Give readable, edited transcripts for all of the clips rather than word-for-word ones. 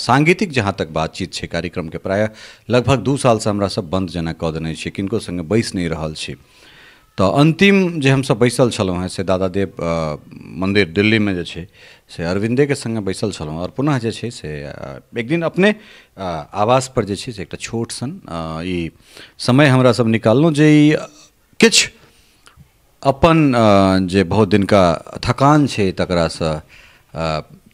सांगीतिक जहाँ तक बातचीत छै कार्यक्रमके प्रायः लगभग 2 सालसँ हमरा सब बन्द जेना कऽ देने छी, किनको सङ्गे बैसि नहि रहल छी। तऽ अन्तिम जे हमसब बैसल छलहुँ हेँ से दादादेव मन्दिर दिल्लीमे जे छै से अरविन्देके सङ्गे बैसल छलहुँ। आओर पुनः जे छै से एक दिन अपने आवासपर जे छै से एकटा छोट सन ई समय हमरा सब निकाललहुँ जे ई किछु अपन जे बहुत दिनका थकान छै तकरासँ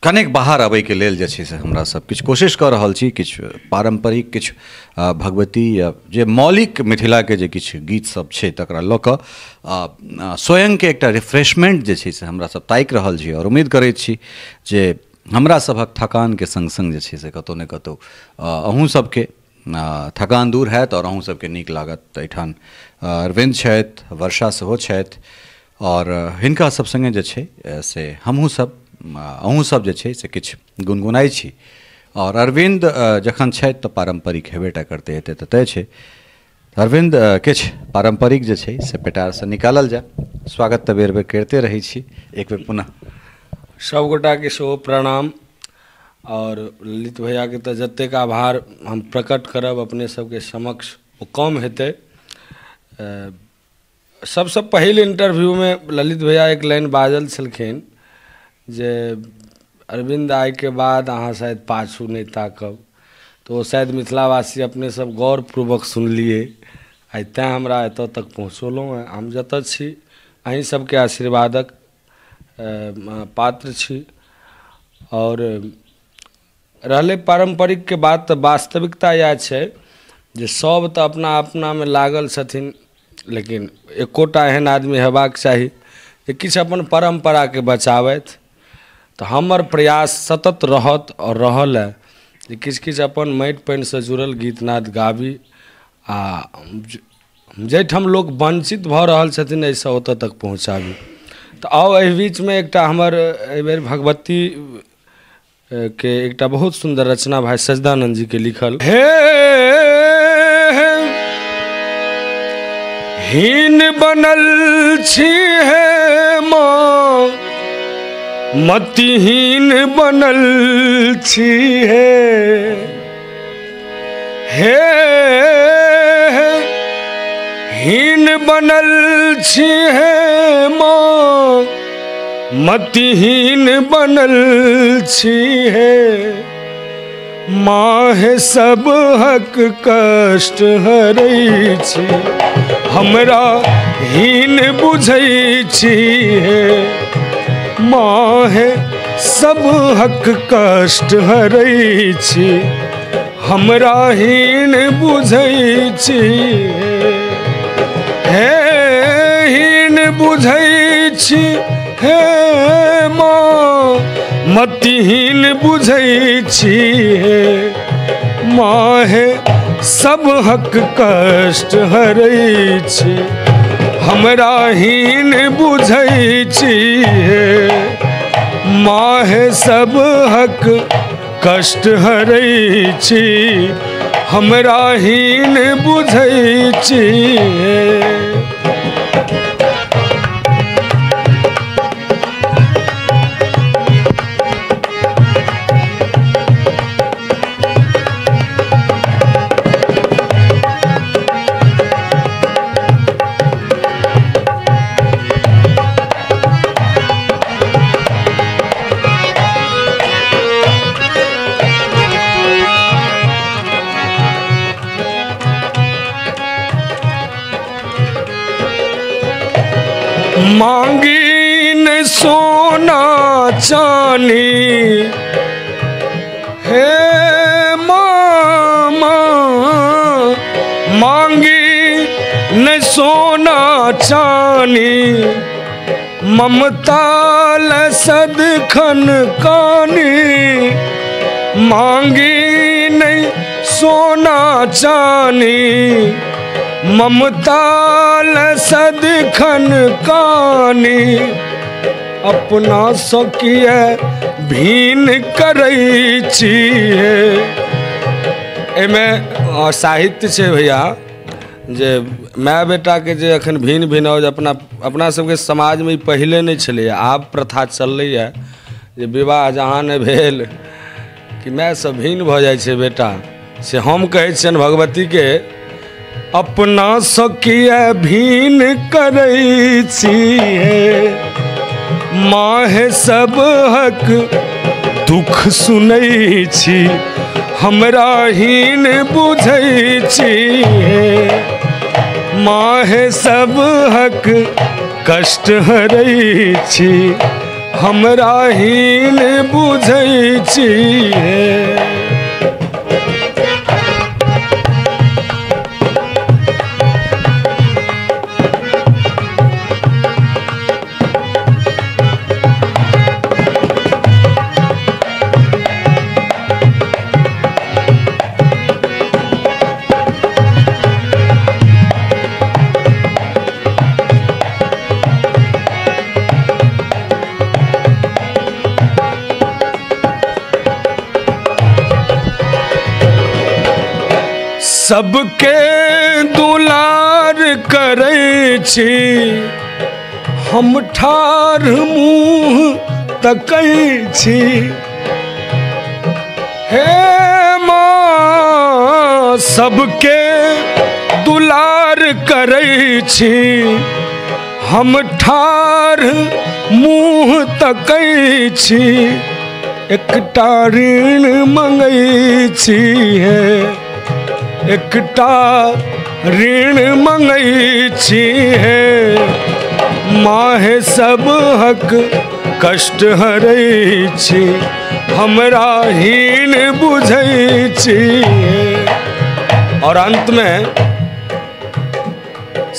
कनेक बाहर अबैके लेल जे छै से हमरा सब किछु कोशिश कऽ रहल छी। किछु पारम्परिक, किछु भगवती या जे मौलिक मिथिलाके जे किछु गीत सब छै तकरा लऽ कऽ स्वयंके एकटा रिफ्रेशमेंट जे छै से हमरा सब ताकि रहल छी। और उम्मीद करैत छी जे हमरा सभक थकानके सङ्ग सङ्ग जे छै से कतहु ने कतहु अहूँ सबके थकान दूर हैत और अहूँ सबके नीक लागत। तऽ एहिठाम अरविन्द छथि, वर्षा सेहो छथि और हिनका सब सङ्गे जे छै से हमहूँ सब अहूँ सब जे छै से किछु गुनगुनाइ छी। और अरविन्द जखन छथि तऽ पारम्परिक हेबेटा करतै, हेतै तऽ तय छै। अरविन्द, किछु पारम्परिक जे छै से पेटारसँ निकालल जाय। स्वागत तऽ बेर बेर करिते रहै छी, एक बेर पुनः सभगोटाके सेहो प्रणाम। और ललित भैयाके तऽ जतेक आभार हम प्रकट करब अपने सबके समक्ष ओ कम हेतै। सबसँ पहिल इंटरव्यूमे ललित भैया एक लाइन बाजल छलखिन जे अरविन्द आइके बाद अहाँ शायद पाछू नहि ताकब, तऽ ओ शायद मिथिलावासी अपने सब गौरपूर्वक सुनलियै। आइ तैँ हमरा एतऽ तक पहुँचौलहुँ हेँ। हम जतऽ छी अहीं सबके आशीर्वादक पात्र छी। और रहलै पारम्परिकके बात, तऽ वास्तविकता इएह छै जे सब तऽ अपना अपनामे लागल छथिन, लेकिन एकोटा एहन आदमी हेबाक चाही जे किछु अपन परम्पराके बचाबथि। तऽ हमर प्रयास सतत रहत आओर रहल है जे किछु किछु अपन माटि पानिसँ जुड़ल गीतनाद गाबी आ जाहिठाम लोक वञ्चित भऽ रहल छथिन एहिसँ ओतऽ तक पहुँचाबी। तऽ आउ एहि बीचमे एकटा हमर एहिबेर भगवती के एकटा बहुत सुन्दर रचना भाई सजदानंद जी के लिखल। हे हीन बनल छी हे माँ, मतिहीन बनल छी हे, हे हीन बनल छी हे माँ, मतिहीन बनल छी हे, माँ हे सब हक कष्ट हरै छी, हमरा हीन बुझै छी हे, माँ हे सब हक कष्ट हरै छी, हमरा हीन बुझै छी हे, हीन बुझै छी हे माँ, मतिहीन बुझै छी हे, माँ हे सब हक कष्ट हरै छी, हमरा हीन बुझै छी हे, माँ हे सब हक कष्ट हरै छी, हमरा हीन बुझै छी हे। मांगी न सोना चानी हे मामा, मांगी न सोना चानी, ममता ल सदखन कानी, मांगी नहीं सोना चानी, ममता ल सदखन कानी, अपना सकिए भीन करै छी हे। एहिमे साहित्य छै भैया जे माय बेटाके जे अखन भिन्न भिनाउज अपना अपना सबके समाजमे ई पहिले नहि छलैए, आब प्रथा चललैए जे विवाह जहाँ नहि भेल कि कि मायसँ भिन्न भऽ जाइ छै बेटा। से हम कहै छियनि भगवतीके, अपना सँ किया भिन्न करै छी हे, माँ सब हक दुख सुनै छी, हमरा हीन बुझै छी हे, माँ सब हक कष्ट हरै छी, हमरा हीन बुझै छी हे। सबके दुलार करै छी, हम ठार मुँह तकै छी हे माँ। सबके दुलार करै छी, हम ठार मुँह तकै छी, एकटा ऋण मंगै छी हे, एकटा ऋण मंगै छी हे, माँ सब हक कष्ट हरै छी, हमरा हीन बुझै छी। और अंत में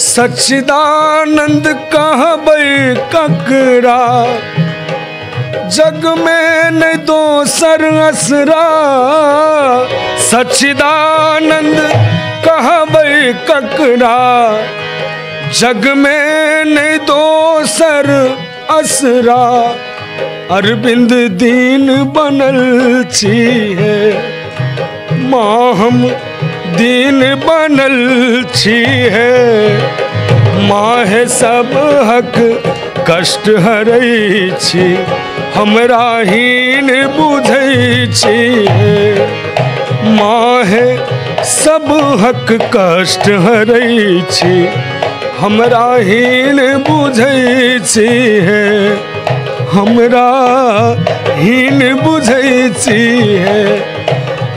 सच्चिदानंद कहबै ककरा, जग में नहीं दोसर असरा, सच्चिदानंद कहबै ककरा, जग में नहीं दोसर असरा, अरविंद दीन बनल छी हे, माँ हम दीन बनल छी हे, माँ हे सब हक कष्ट हरै छी, हमरा हीन बुझै छी हे, माँ हे सब हक कष्ट हरै छी, हमरा हीन बुझै छी हे, हमरा हीन बुझै छी हे,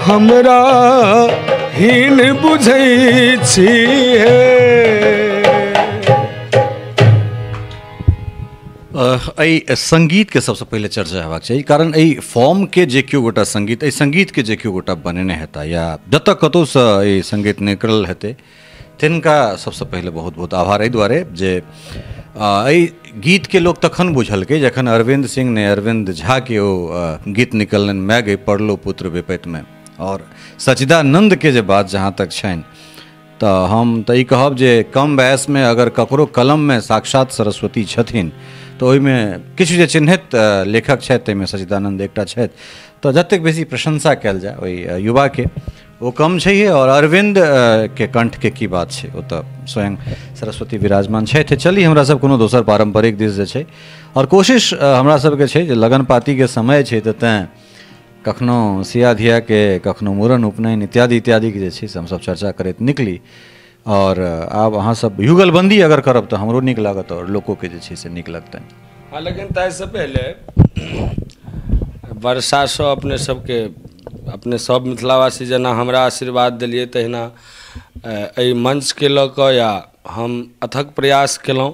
हमरा हीन बुझै छी हे। एहि सङ्गीतके सबसँ पहिले चर्चा हेबाक चाही, कारण एहि फॉर्मके जे केओ गोटा सङ्गीत, एहि सङ्गीतके जे केओ गोटा बनेने हेता या जतऽ कतहुसँ ई सङ्गीत निकलल हेतै तिनका सबसँ पहिले बहुत बहुत आभार। एहि दुआरे जे एहि गीतके लोक तखन बुझलकै जखन अरविन्द सिंह ने अरविन्द झाके ओ गीत निकललनि मैं गई पढ़लो पुत्र विपैतमे। और सच्चिदानन्दके जे बात जहाँ तक छनि तऽ हम तऽ ई कहब जे कम वयसमे अगर ककरो कलममे साक्षात सरस्वती छथिन तऽ ओहिमे किछु जे चिन्हित लेखक छथि ताहिमे सच्चिदानन्द एकटा छथि। तऽ जतेक बेसी प्रशंसा कयल जाय ओहि युवाके ओ कम छैहे। और अरविन्द के कंठके की बात छै, ओ तऽ स्वयं सरस्वती विराजमान छथि। चली हमरा सब कोनो दोसर पारम्परिक दिस जे छै, और कोशिश हमरा सबके छै जे लगन पातीके समय छै तऽ तैँ कखनो सिया धियाके, कखनो मूड़न उपनयन इत्यादि इत्यादिके जे छै से हमसब चर्चा करैत निकली। और आब अहाँ सब युगलबंदी अगर करब तऽ हमरो नीक लागत और लोकोके जे छै से नीक लगतनि। हाँ, लेकिन ताहिसँ पहिले वर्षासँ अपने सबके, अपने सब मिथिलावासी जेना हमरा आशीर्वाद देलियै तहिना एहि मंचके लऽ कऽ या हम अथक प्रयास केलहुँ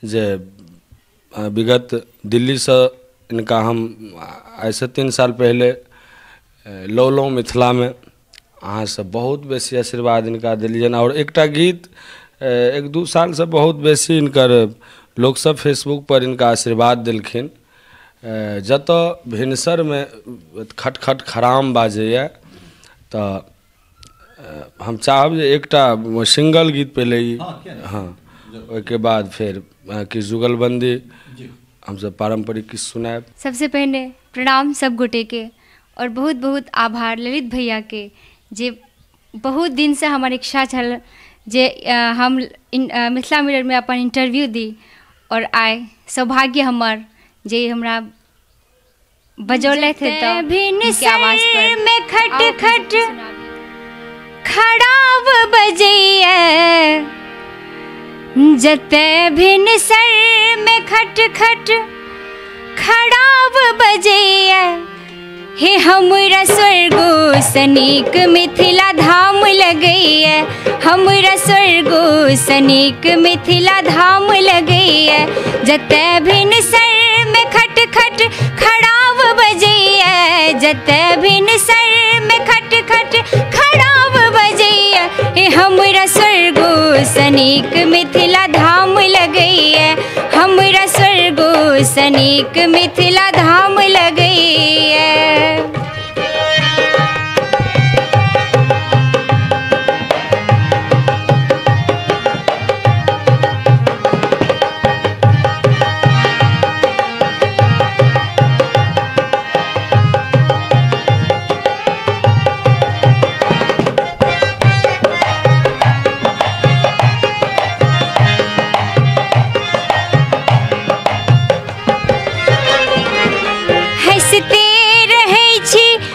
जे विगत दिल्लीसँ इनका हम आइसँ 3 साल पहिले लौलहुँ मिथिलामे। अहाँसब बहुत बेसी आशीर्वाद इनका देलियनि। और एकटा गीत 1-2 सालसँ बहुत बेसी इनकर लोकसब फेसबुक पर इनका आशीर्वाद देलखिन। जतऽ भिनसरमे खटखट खराम बाजैए तऽ हम चाहब जे एकटा सिंगल गीत पहिले ई, हाँ, ओहिके बाद फेर किछु जुगलबंदी हमसब पारम्परिक किछु सुनायब। सबसे पहले प्रणाम सब गोटे के और बहुत बहुत आभार ललित भैया के, जे बहुत दिन से हमर इच्छा छल जे हम मिथिला मिरर में अपन इंटरव्यू दी, और आइ सौभाग्य हमर जे हमरा बजौलथि तऽ आवाज पर में खट खट खड़ाव बजैया, जते भिनसर में खट खट खड़ाव बजैया, हे हमरा स्वर्गो सनीक मिथिला धाम लगैया, हमरा स्वर्गो सनीक मिथिला धाम लगैया, जते भिनसर में खट खट खड़ाव बजैया, जते भिनसर में खट खट खड़ाव बजैया, हे हमरा स्वर्गो सनीक मिथिला धाम लगैया, हमरा स्वर्गो सनीक मिथिला धाम लगैया।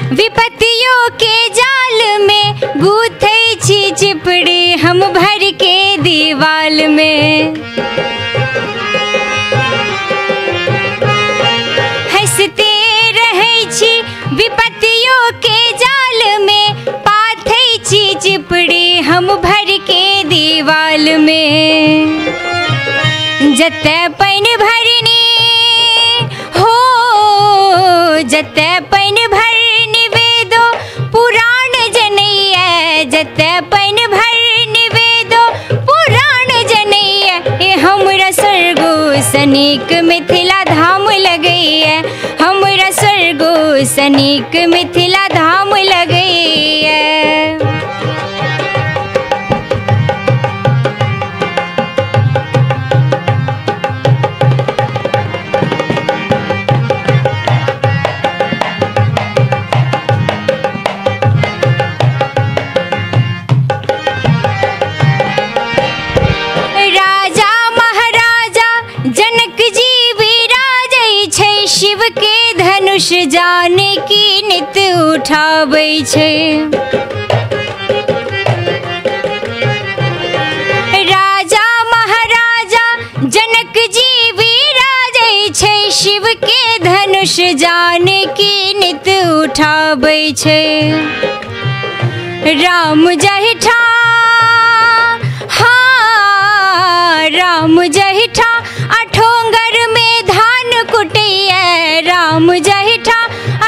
विपत्तियों के जाल में गूथै छी चिपड़ी हम भर के दीवाल में, हंसते रहै छी विपत्तियों के जाल में, पाथै छी चिपड़ी हम भर के दीवाल में, जते पानि भरनी हो, जते पानि भरनी वेदो पुराण जनैया, जते पानि भरनी वेदो पुराण जनैया, हे हमरा स्वर्गो सनीक मिथिला धाम लगैया, हमरा स्वर्गो सनीक मिथिला धाम लगैया। शिव के धनुष जाने की नित उठाबै छै, राजा महाराजा जनक जी विराजै छै, शिव के धनुष जाने की नित उठाबै छै, राम जहिठा हाँ राम जहिठा अठोंगर में धान कुटैया, राम जहिठा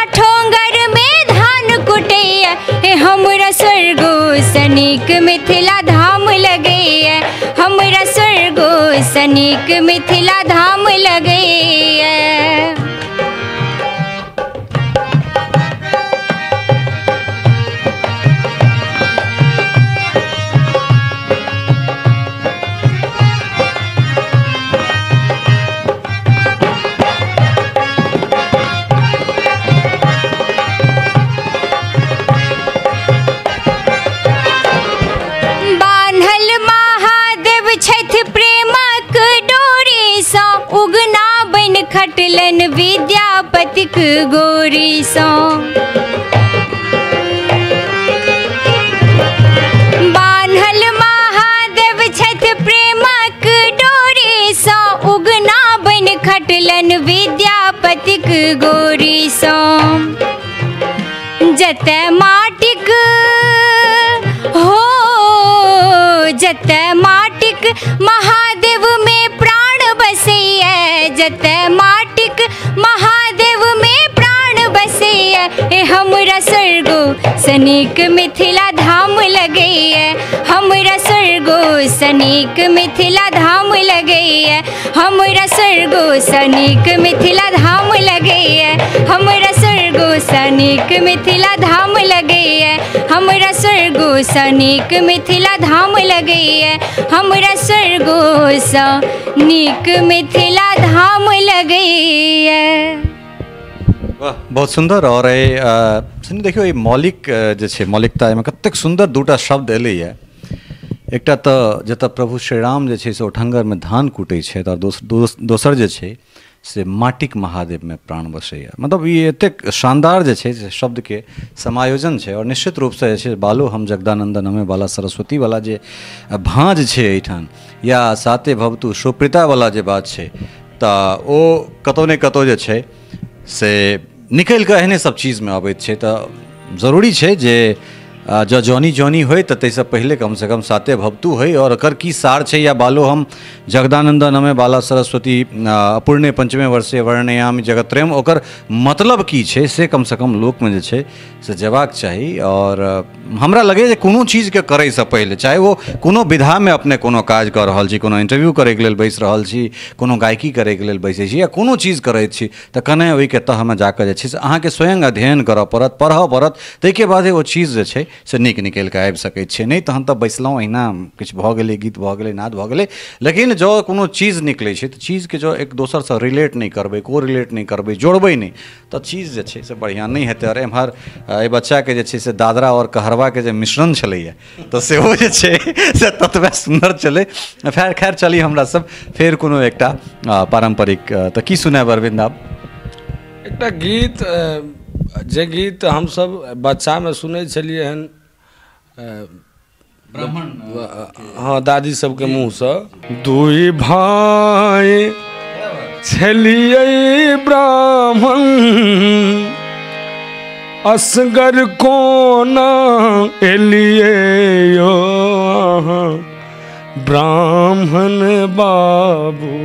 अठोंगर में धान कुटैया, हे हमरा स्वर्गो सनीक मिथिला धाम लगैया, हमरा स्वर्गो सनीक मिथिला धाम लगैया। खटलन विद्यापतिक गोरी सँ, बान्हल महादेव छथि प्रेमक डोरी सँ, उगना बनि खटलन विद्यापतिक गोरी सँ, जतय माटिक हो जतय माटिक महादेव में प्राण बसैया, जतय माटिक महादेव में प्राण बसैया, हे हमरा स्वर्गो सनीक मिथिला धाम लगैया, हमरा स्वर्गो सनीक मिथिला धाम लगैया, हमरा स्वर्गो सनीक मिथिला धाम लगैया, हमरा स्वर्गो सनीक मिथिला धाम लगैया, हमरा स्वर्गो सनीक मिथिला धाम लगैया, हमरा स्वर्गो सनीक मिथिला धाम लगैया। वाह, बहुत सुंदर। और सुन देखियौ, ई मौलिक जे छै, मौलिकता एहिमे कतेक सुंदर दूटा शब्द एलैए। एकटा तऽ जतऽ प्रभु श्रीराम जे छै से ओठंगरमे धान कुटै छथि, आओर दोसर जे छै से माटिक महादेवमे प्राण बसैया। मतलब ई एतेक शानदार जे छै से शब्दके समायोजन छै। और निश्चित रूपसँ जे छै बालो हम जगदानंदन हमें बाला सरस्वतीवला जे भाँज छै एहिठाम, या साते भवतु सुप्रीतावला जे बात छै, तऽ ओ कतहु ने कतहु जे छै से निकलि कऽ एहने सब चीजमे अबैत छै। तऽ जरूरी छै जे जँ जॉनी जॉनी होइ तऽ ताहिसँ पहिले कमसँ कम साते भवतु होइ। और एकर की सार छै, या बालो हम जगदानंदन हमें बाला सरस्वती अपूर्णे पंचमे वर्षे वर्णयामि जगत्रयम, ओकर मतलब की छै से कमसँ कम लोकमे जे छै से जेबाक चाही। और हमरा लगैए जे कोनो चीजके करैसँ पहिले, चाहे ओ कोनो विधामे अपने कोनो काज कऽ रहल छी, कोनो इंटरव्यू करैके लेल बैसि रहल छी, कोनो गायकी करैके लेल बैसै छी, या कोनो चीज करैत छी, तऽ कने ओहिके तहमे जाकऽ जे छै से अहाँके स्वयं अध्ययन करऽ पड़त, पढ़ऽ पड़त, ताहिके बादे ओ चीज जे छै से नीक निकलि कऽ आबि सकै छै। नहि तहन तऽ बैसलहुँ अहिना किछु भऽ गेलै, गीत भऽ गेलै, नाद भऽ गेलै। लेकिन जँ कोनो चीज निकलै छै तऽ चीजके जँ एक दोसरसँ रिलेट नहि करबै, को रिलेट नहि करबै, जोड़बै नहि, तऽ चीज जे छै से बढ़िआँ नहि हेतै। आओर एम्हर एहि बच्चाके जे छै से दादरा आओर कहरबाके जे मिश्रण छलैए तऽ सेहो जे छै से ततबे सुन्दर छलै। खैर चली हमरा सब फेर कोनो एकटा पारम्परिक, तऽ की सुनायब अरविन्द आब? एकटा गीत, जे गीत हमसब बच्चामे सुनै छलियै हन ब्राह्मण, हाँ, दादी सबके मुँहसँ, दुई भाई छलियै ब्राह्मण असगर कोना एलियै यो अहाँ ब्राह्मण बाबू।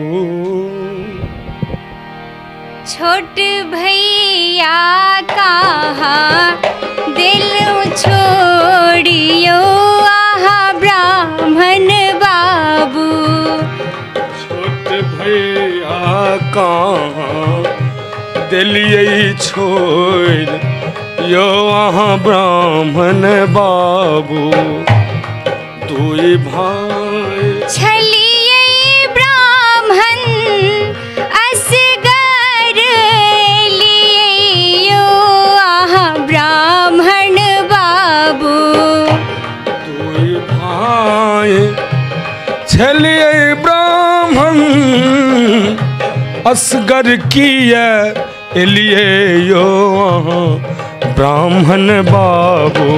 छोट भैया कहाँ दिल छोड़ियो आहा ब्राह्मण बाबू। छोट भैया कहाँ दिलियै छोड़ यो अहाँ ब्राह्मण बाबू। दुई भाई छलियै ब्राह्मण असगर लियै आहा ब्राह्मण बाबू। दुई भाई छलियै ब्राह्मण असगर किया एलियै यो अहाँ ब्राह्मण बाबू।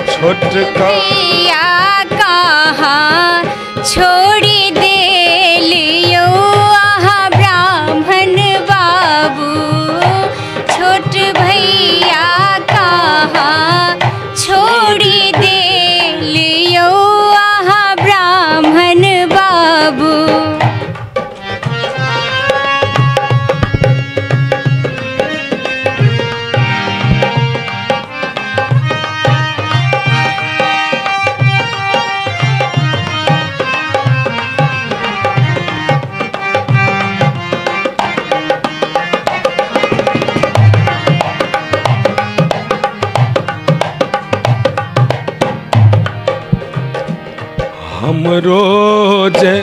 छोटका भैया कहाँ छोड़ी देलियो आहा ब्राह्मण बाबू। छोट भैया कहाँ छोड़ी देलियो आहा ब्राह्मण बाबू। हमरो जे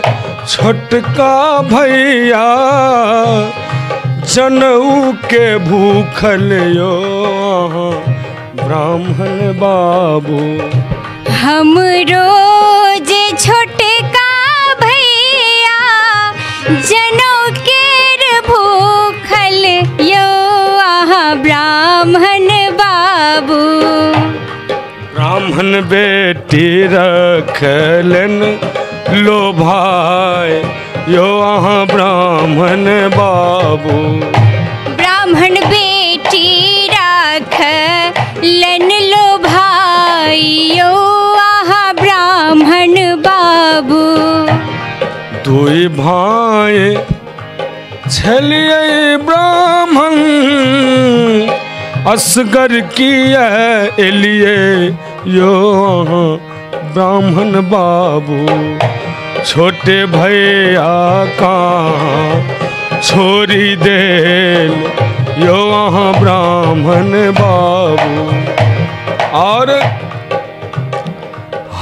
छोटका भैया जनऊ के भूखल यो ब्राह्मण बाबू। हमरो जे छोटका भैया जनऊ के भूखल यो आहा ब्राह्मण बाबू। ब्राह्मण बेटी रखलन लो भाई यो अहाँ ब्राह्मण बाबू। ब्राह्मण बेटी रखलन लो भाई यो अहाँ ब्राह्मण बाबू। दुई भाई छलियै ब्राह्मण असगर किया एलियै यो ब्राह्मण बाबू। छोटे भैया कहाँ छोड़ी देल यो अहाँ ब्राह्मण बाबू। और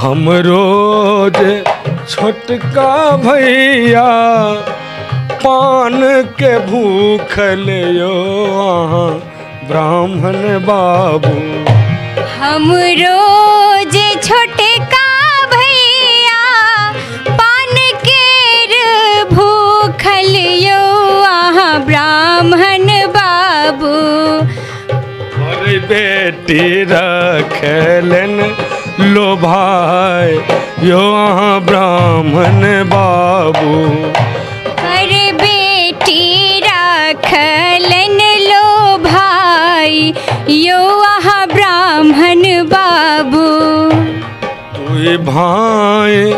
हमरो जे छोटका भैया पान के भूखल यो अहाँ ब्राह्मण बाबू। हमरो जे छोटका भैया पान केर भूखल यो अहाँ बेटी रखलन लो भाई यो अहाँ ब्राह्मण बाबू। पर बेटी रखलन लो भाई यो अहाँ ब्राह्मण बाबू। तुई भाई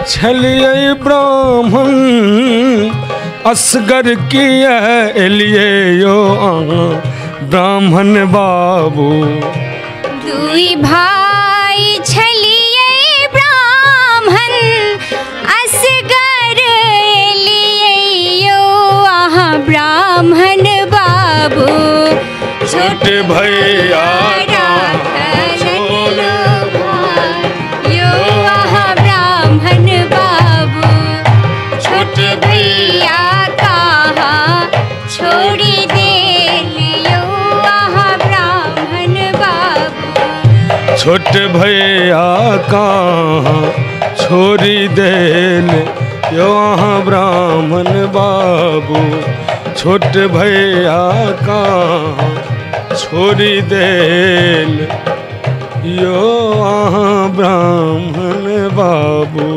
छलिए ब्राह्मण असगर किया एलिए यो अहाँ ब्राह्मण बाबू। दुई भाई छलिए ब्राह्मण असगर एलिए यो अहाँ ब्राह्मण बाबू। छोट भैया यो अहाँ ब्राह्मण बाबू। छोट भैया कहाँ छोड़ी देलियो अहाँ ब्राह्मण बाबू। छोट भैया कहाँ छोड़ी देल यो अहाँ ब्राह्मण बाबू। छोट भैया कहाँ छोड़ी देल यो अहाँ ब्राह्मण बाबू।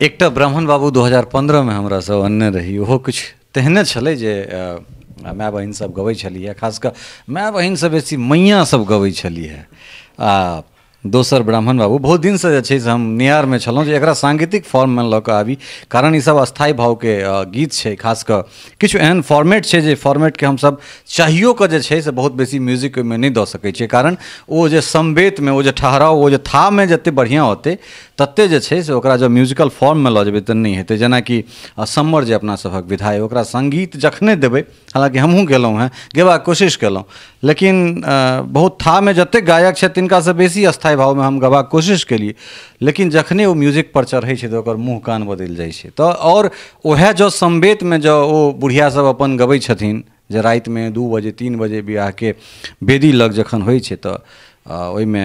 एकटा ब्राह्मण बाबू 2015 में हमरा सब अनने रही, ओहो किछु तेहने छलै जे माय बहिन सब गबै छलियै, खास कऽ माय बहिन सब बेसी मैया सब गबै छलियै। आ दोसर ब्राह्मण बाबू बहुत दिनसँ जे छै से हम नियारमे छलहुँ जे एकरा सांगीतिक फॉर्ममे लऽ कऽ आबी, कारण ईसब अस्थायी भावके गीत छै। खास कऽ किछु एहन फॉर्मेट छै जे फॉर्मेटके हमसब चाहियो कऽ जे छै से बहुत बेसी म्यूजिक ओहिमे नहि दऽ सकै छियै, कारण ओ जे समवेतमे ओ जे ठहराव ओ जे थाहमे जतेक बढ़िआँ होतै ततेक जे छै से ओकरा जब म्यूजिकल फॉर्ममे लऽ जेबै तऽ नहि हेतै। जेनाकि सम्मर जे अपना सभक विधा अइ ओकरा सङ्गीत जखने देबै, हालाँकि हमहूँ गेलहुँ हेँ, गेबाक कोशिश केलहुँ, लेकिन बहुत थाहमे जतेक गायक छथि तिनकासँ बेसी अस्थायी भावमे हम गबाक कोशिश केलियै, लेकिन जखने ओ म्यूजिक पर चढ़ै छै तऽ ओकर मुँह कान बदलि जाइ छै। तऽ आओर वएह जँ समवेतमे जँ ओ बुढ़िया सब अपन गबै छथिन जे रातिमे 2 बजे 3 बजे बियाहके वेदी लग जखन होइ छै तऽ ओहिमे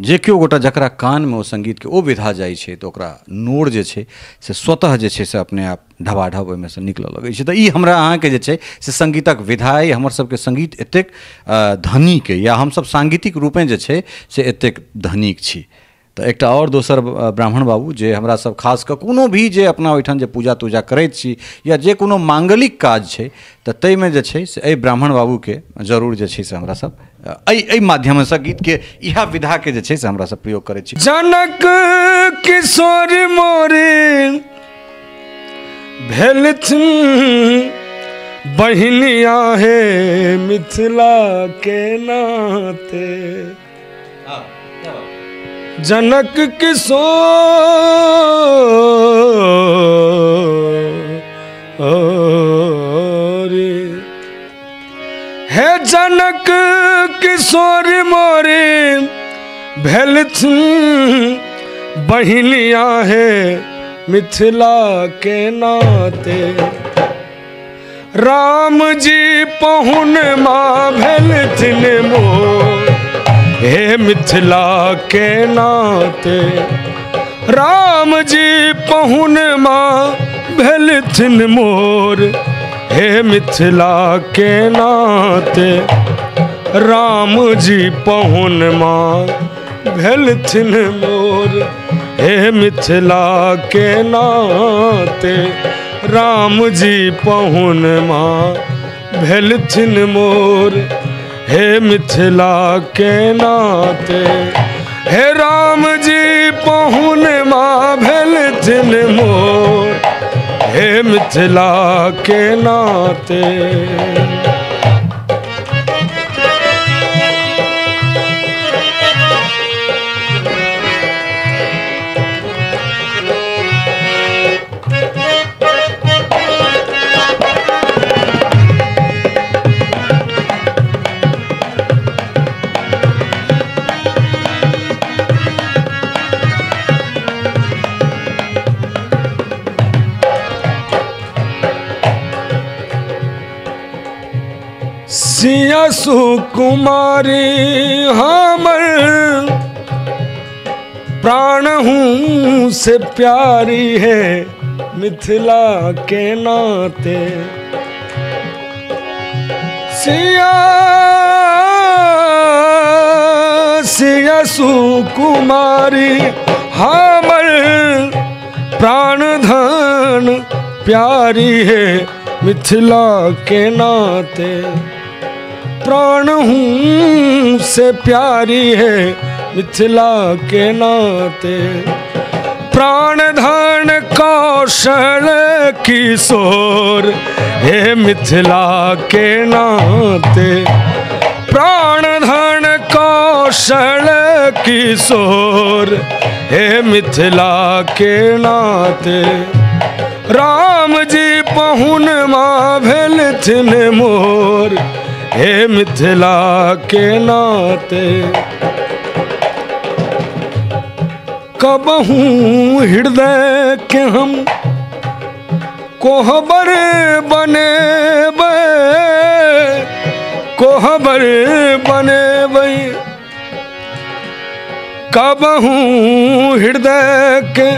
जे केओ गोटा जकरा कानमे ओ सङ्गीतके ओ विधा जाइ छै तऽ ओकरा नोर जे छै से स्वतः जे छै से अपने आप ढबाढब ओहिमे से निकलऽ लगै छै। तऽ ई हमरा अहाँके जे छै से सङ्गीतक विधा अइ। हमर सबके सङ्गीत एतेक धनीक अइ या हमसब साङ्गीतिक रूपेँ जे छै से एतेक धनीक छी। तऽ एकटा आओर दोसर ब्राह्मण बाबू जे हमरा सब खास कऽ कोनो भी जे अपना ओहिठाम जे पूजा तूजा करैत छी या जे कोनो मांगलिक काज छै तऽ ताहिमे जे छै से एहि ब्राह्मण बाबूके जरूर जे छै से हमरा सब एहि माध्यमसँ गीतके इएह विधाके जे छै से हमरा सब प्रयोग करैत छी। जनक किशोर मोरे भेलथिन बहिनिया हे मिथिला के नाते। जनक किशोर हे जनक किशोर मोरे भेलथिन बहिनिया हे मिथिला के नाते। राम जी पहुन माँ भेलथिन मोर हे मिथिला के नाते। राम जी पहुन माँ भेलथिन मोर हे मिथिला के नाते। राम जी पहुन माँ भेलथिन मोर हे मिथिला के नाते। राम जी पहुन माँ भेलथिन मोर हे मिथिला के नाते। हे राम जी पहुन माँ भेलथिन मोर हे मिथिला के नाते। सिया सुकुमारी हमर प्राण हूँ से प्यारी है मिथिला के नाते। सिया सिया सुकुमारी हमर प्राण धन प्यारी है मिथिला के नाते, प्राण हूँ से प्यारी है मिथिला के नाते। प्राण धन कौशल किशोर हे मिथिला के नाते, प्राण धन कौशल किशोर हे मिथिला के नाते। राम जी पहुन माँ भेलथिन मोर हे मिथिला के नाते। कबहू हृदय के हम कोहबर बनेबै, कोहबर बनेबै। कबहू हृदय के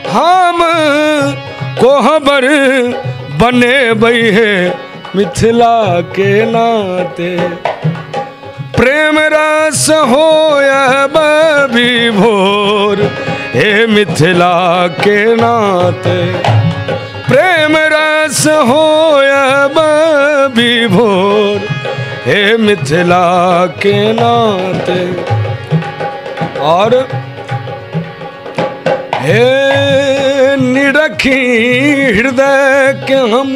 हम कोहबर बनेबै हे मिथिला के नाते। प्रेम रस होयब विभोर हे मिथिला के नाते, प्रेम रस होयब विभोर हे मिथिला के नाते। और हे निरखी हृदय के हम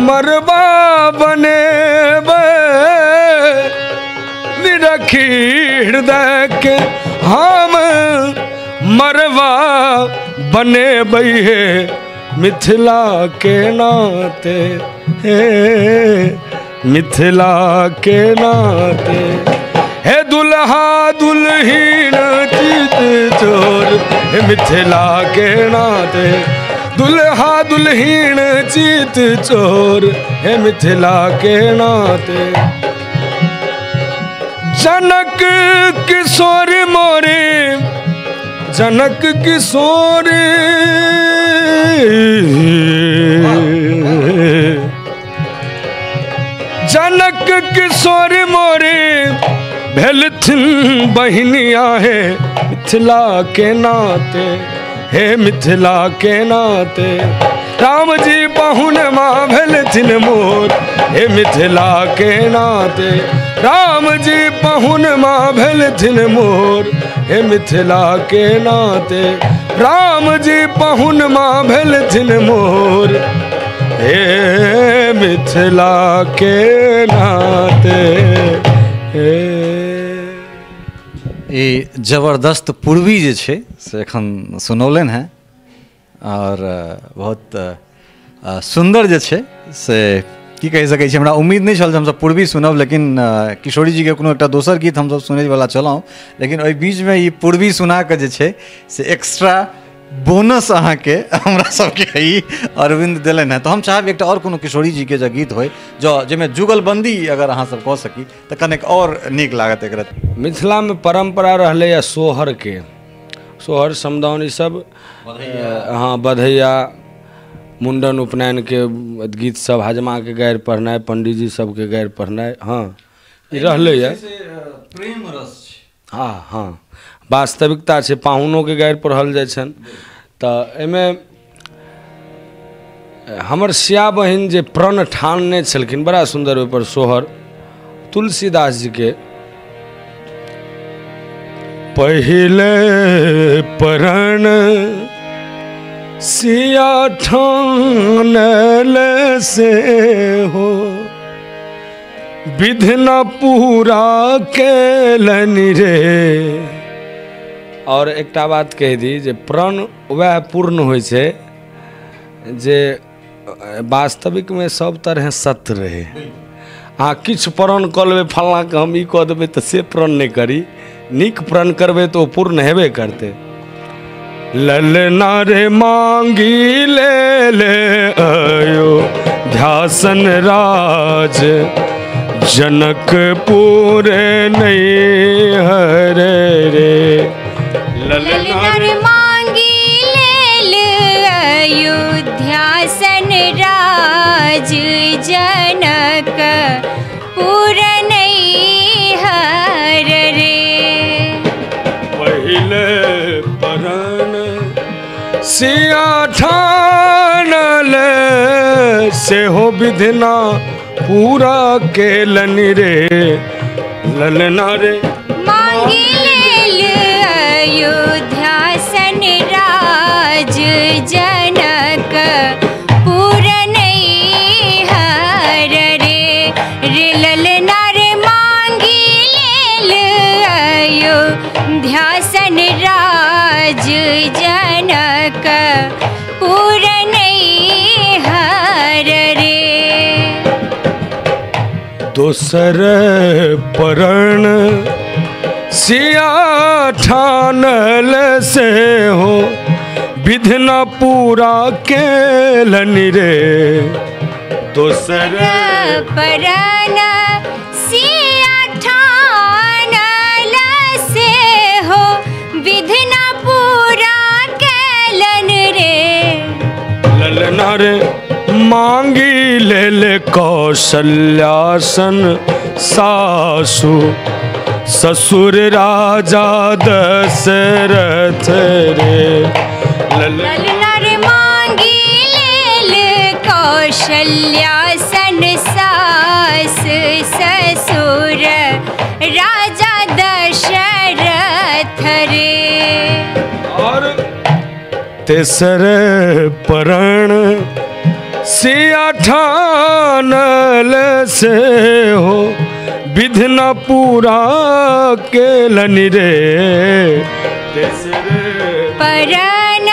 मरबा बनेबै, निरखी हृदय के हम मरबा बनेबै हे मिथिला के नाते, हे मिथिला के नाते। हे दुल्हा दुल्हीन चित चोर हे मिथिला के नाते, दुल्हा दुल्हीन चित चोर हे मिथिला के नाते। जनक किशोर मोरे, जनक किशोर, जनक किशोर मोरे भेलथिन बहिनिया हे मिथिला के नाते, हे मिथिला के नाते। राम जी पहुन माँ भेलथिन मोर हे मिथिला के नाते, राम जी पहुन माँ भेलथिन मोर हे मिथिला के नाते। राम जी पहुन माँ भेलथिन मोर हे मिथिला के नाते। ई जबरदस्त पूर्वी जे छै से एखन सुनौलनि हेँ और बहुत सुन्दर जे छै से की कहि सकै छी। हमरा उम्मीद नहि छल जे हमसब पूर्वी सुनब, लेकिन किशोरी जीके कोनो एकटा दोसर गीत हमसब सुनैवला छलहुँ, लेकिन ओहि बीचमे ई पूर्वी सुनाकऽ जे छै से एक्स्ट्रा बोनस अहाँके हमरा सबके ई अरविंद देलनि हेँ। तऽ हम चाहब एकटा आओर कोनो किशोरी जीके जे गीत होइ जँ जाहिमे जुगलबंदी अगर अहाँसब कऽ सकी तऽ कनेक आओर नीक लागत। एकरा मिथिलामे परम्परा रहलैए सोहरके, सोहर समदाउन ईसब, हाँ बधैया, मुंडन उपनयनके गीत सब, हजमाके गारि पढ़नाइ, पंडीजी सबके गारि पढ़नाइ, हाँ ई रहलैए। प्रेम रस, हाँ हाँ वास्तविकता छै। पाहुनोके गारि पढ़ल जाइ छनि। तऽ एहिमे हमर सिया बहिन जे प्रण ठानने छलखिन, बड़ा सुन्दर ओहिपर सोहर तुलसीदास जीके, पहिले प्रण सिया ठानल से हो, विधि न पूरा केलनि रे। और एकटा बात कहि दी जे प्रण वएह पूर्ण होइ छै जे वास्तविकमे सब तरहे सत्य रहै। अहाँ किछु प्रण कऽ लेबै, फल्लाँके हम ई कऽ देबै, तऽ से प्रण नहि करी, नीक प्रण करबै तऽ ओ पूर्ण हेबे करतै। ललना रे मांगी ले ले अयोध्यासन राज, जनकपुर नहीं हरे रे। ललना रे मांगी ले ले अयोध्यासन राज, जनकपुर सिया ठानल सेहो विधना पूरा केलनि रे ललना रे मांगी लेल अयोध्या सन राज जनक पूरनई हर रे रे ललना रे मांगी लेल अयोध्या सन राज जनक पूरनई हर रे। दोसर परण सिया ठानल से हो विधना पूरा केलनि रे दोसर परण सिया ठानल से हो विधना पूरा केलन रे ललना रे मांगी लेल कौशल्यासन सासु ससुर राजा दशरथ रे ललना रे मांगी लेल कौशल्यासन सास ससुर राजा दशरथ रे। और तेसर परण सिया ठानल से हो विधना पूरा केलनि रे तेसर परण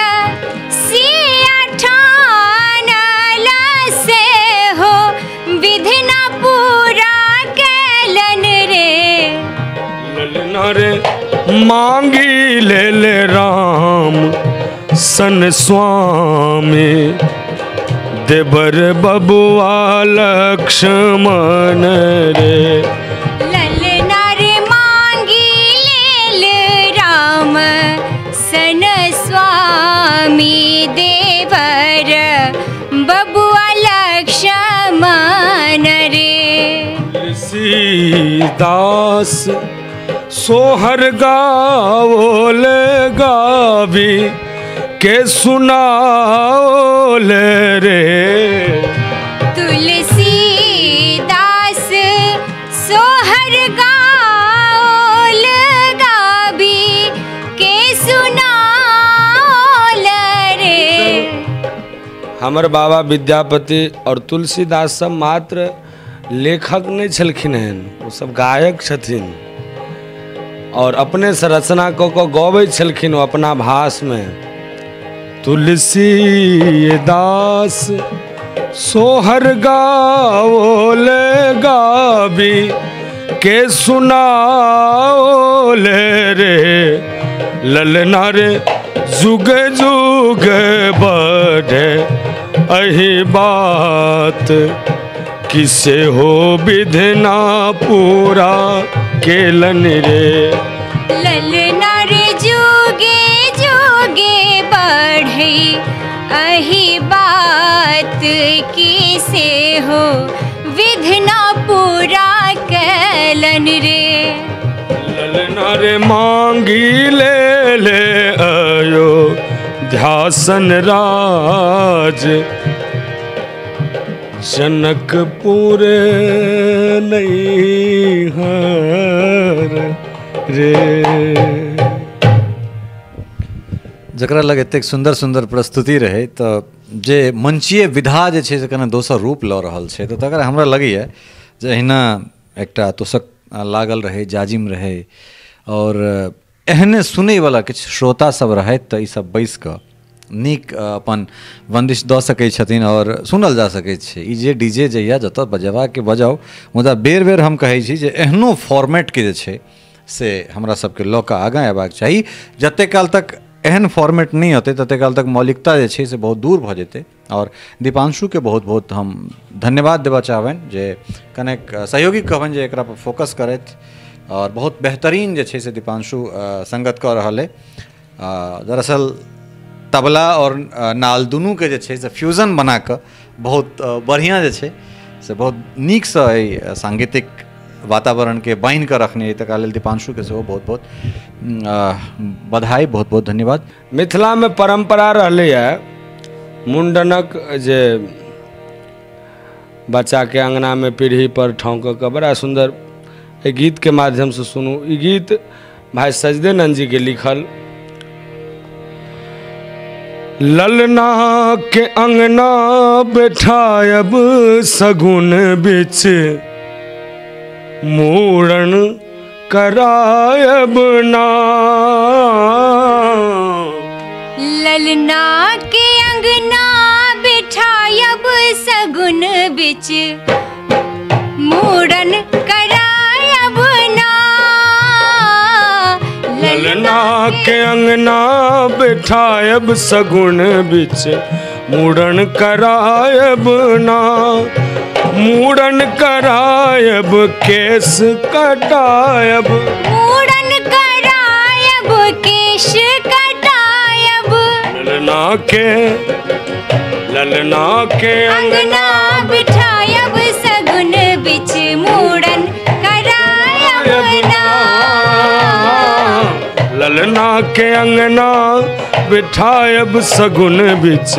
सिया ठानल से हो विधना पूरा केलन रे ललना रे मांगी लेल राम सन स्वामी देवर बबुआ लक्ष्मण रे ललना रे मांगी लेल राम सन स्वामी देवर बबुआ लक्ष्मण रे। तुलसीदास सोहर गावोल गावी के सुनाओल रे तुलसीदास सोहर गाओल गाबी के सुनाओल रे। हमर बाबा विद्यापति और तुलसीदास सब मात्र लेखक नहीं छलखिन हन, वो सब गायक छथिन और अपने से रचना कऽ कऽ गबै छलखिन ओ अपना भाष में। तुलसीदास सोहर गाओल गाबी के सुनाओल रे ललना रे जुग जुग बढ़े अही बात किसे हो विधना पूरा केलन रे ललना रे जुगे जुगे बढ़े अही बात किसे हो विधना पूरा केलन रे ललना रे मांगी ले ले अयोध्यासन राज जनकपुर नैहर रे। जकरा लग एतेक सुन्दर सुन्दर प्रस्तुति रहै तऽ जे मंचीय विधा जे छै से कने दोसर रूप लऽ रहल छै तऽ तकरा हमरा लगैए जे अहिना एकटा तोशक लागल रहै, जाजिम रहै और एहने सुनैवला किछु श्रोता सब रहथि तऽ ईसब बैसि कऽ नीक अपन बन्दिश दऽ सकै छथिन और सुनल जा सकै छै। ई जे डीजे जहिया जतऽ बजेबाके बजाउ, मुदा बेर बेर हम कहै छी जे एहनो फॉर्मेटके जे छै से हमरा सबके लऽ कऽ आगाँ अयबाक चाही। जतेक काल तक एहन फॉर्मेट नहि औतै ततेक काल तक मौलिकता जे छै से बहुत दूर भऽ जेतै। और दीपांशुके बहुत बहुत हम धन्यवाद देबऽ चाहबनि जे कनेक सहयोगी कहबनि जे एकरा पर फोकस करथि और बहुत बेहतरीन जे छै से दीपांशु संगत कऽ रहल अइ। दरअसल तबला और नाल दुनूके जे छै से फ्यूजन बना कऽ बहुत बढ़िआँ जे छै से बहुत नीकसँ एहि सांगीतिक वातावरणके बान्हि कऽ रखने अइ, तकरा लेल दीपांशुके सेहो बहुत बहुत बधाई, बहुत बहुत धन्यवाद। मिथिलामे परम्परा रहलैए मुण्डनक, जे बच्चाके अङ्गनामे पीढ़ी पर ठाँव कऽ कऽ बड़ा सुन्दर एहि गीतके माध्यमसँ सुनू। ई गीत भाई सजदेनंद जी के लिखल। ललना के अंगना बैठायब सगुन बिच मूड़न करायब ना। ललना के अंगना बैठायब सगुन बिच मूड़न करायब ना। ललना के अंगना बैठायब सगुन बिच मूड़न करायब ना। मूड़न करायब केस कटायब, मूड़न करायब केश कटायब। ललना के अंगना बिठायब सगुन बिच मूड़न करायब ना। ललना के अंगना बिठायब सगुन बिच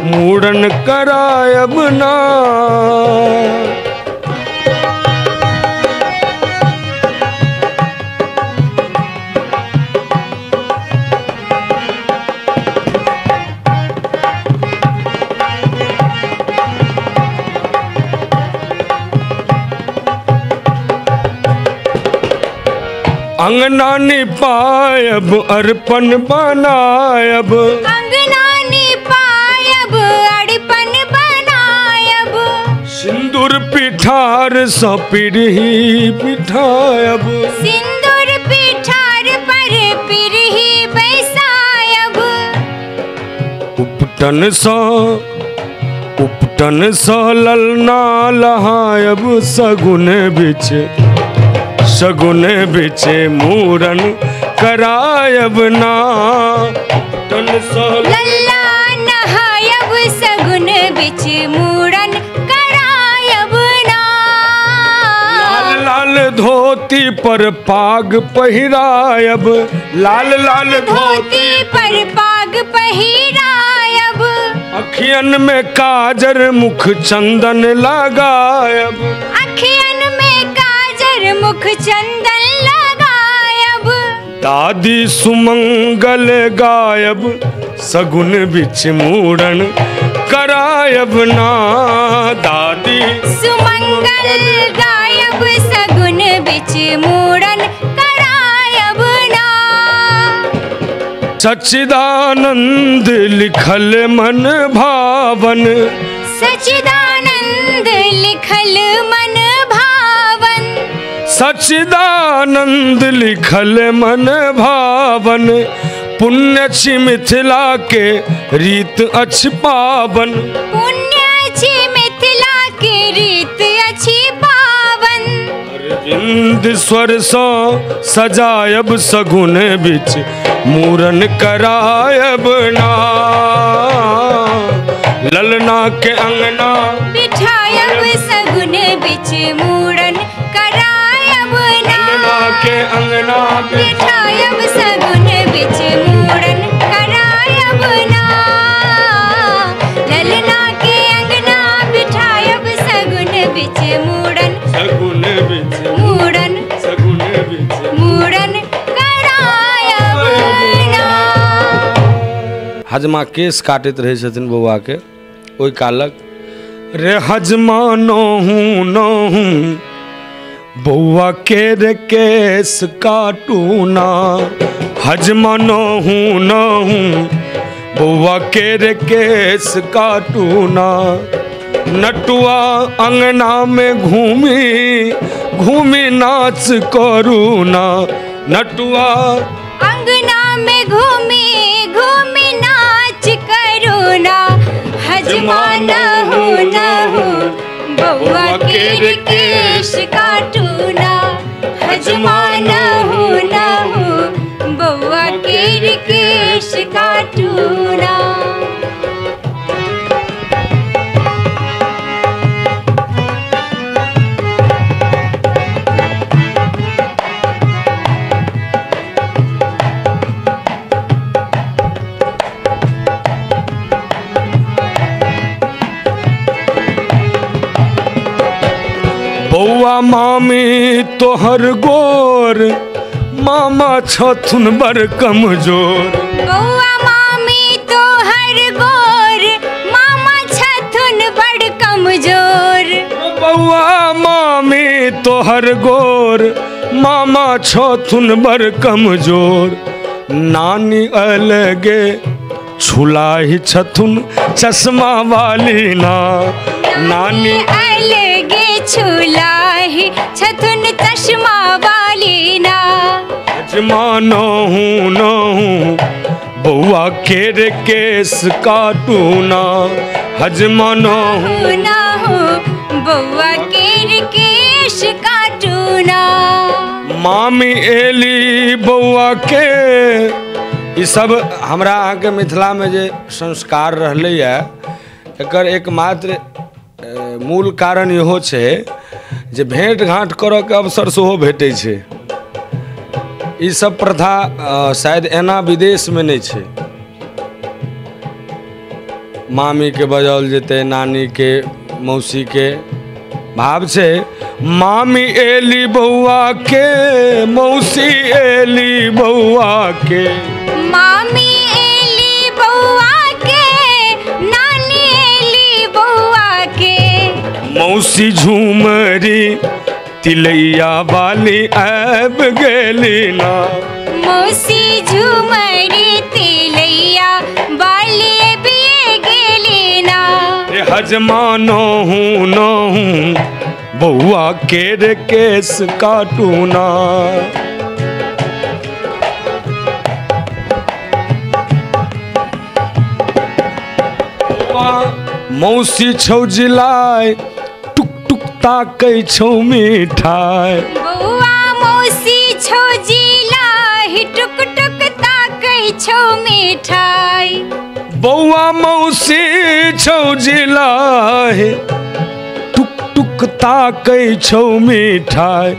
मूड़न करायब ना। अंगना निपायब अर्पण बनायब, अंगना निपायब अर्पण बनायब। सिंदूर पिठार सँ पिरही पिठायब, सिंदूर पिठार पर पिरही बैसायब। उपटन सँ ललना लहायब सगुन बिच, सगुन बिच मूड़न करायब ना। उपटन सँ ललना नहायब सगुन बिच मूड़न करायब ना। लाल लाल धोती पर पाग पहिरायब, लाल लाल धोती पर पाग पहिरायब। अखियन में काजर मुख चंदन लगायब, अखियन में काजर मुख चंदन लगायब। दादी सुमंगल गायब सगुन बिच मूड़न करायब ना। दादी सुमंगल गायब सगुन बिच मूड़न करायब ना। सच्चिदानंद लिखल मन भावन, सच्चिदानंद लिखल मन भावन, सच्चिदानंद लिखल मन भावन। पुण्य छी मिथिला के रीत अछि पावन, पुण्य छी मिथिला के रीत अछि पावन। अरविंद स्वर सँ सजायब सगुन बिच मूड़न करायब ना। ललना के अंगना बिठायब सगुन बिच मूड़न करायब ना। ललना के अंगना बिठायब सगुन बिच मूड़न करायब ना। ललना के अंगना बिठायब सगुन बिच मूड़न, सगुन बिच मूड़न, सगुन बिच मूड़न करायब ना। हजमा केस काटैत रहै छथिन बौआके ओहि कालक रे हजमा नहूँ नहूँ बौआ के रे केस काटू ना। हजमा नहूँ नहूँ बौआ के रे केस काटू ना। नटुआ अंगना में घूमी घूमी नाच करू ना। नटुआ अंगना में घूमी घूमी नाच करू ना। हजमा नहूँ नहूँ बौआ के केश काटू ना। हजमा नहूँ नहूँ बौआ के केश काटू ना। बौआ मामी तोहर गोर मामा छथुन बड़ कमजोर। बौआ मामी तोहर गोर मामा छथुन बड़ कमजोर। बौआ मामी तोहर गोर मामा छथुन बड़ कमजोर। नानी अलगे छुलाही छथुन चश्मा वाली ना। नानी अलगे छुलाही छथुन चश्मा वाली ना। हजमा नहूँ नहूँ बौआ केर केस काटू ना। हजमा नहूँ नहूँ बौआ केर केस काटू ना। मामी एली बौआ के। ई सब हमरा अहाँके मिथिलामे जे संस्कार रहलैए एकर एकमात्र मूल कारण इहो छै जे भेँट घाँट करऽके अवसर सेहो भेटै छै। ई सब प्रथा शायद एना विदेशमे नहि छै। मामीके बजाओल जेतै, नानीके, मौसीके। भाव छै मामी एली बौआ के मौसी एली बौआ के। मामी एली बौआ के नानी एली बौआ के। मौसी झूमरी तिलैया वाली आबि गेली ना। मौसी झूमरी तिलैया वाली आबि गेली ना। हजमा नहूँ नहूँ बौआ केर केस काटू ना। मौसी छौ जिलाय टुक टुक ताकै छौ मिठाई। बौआ मौसी छौ जिलाय टुक टुक ताकै छौ मिठाई। बौआ मौसी छौ जिलाय टुक टुक ताकै छौ मिठाई।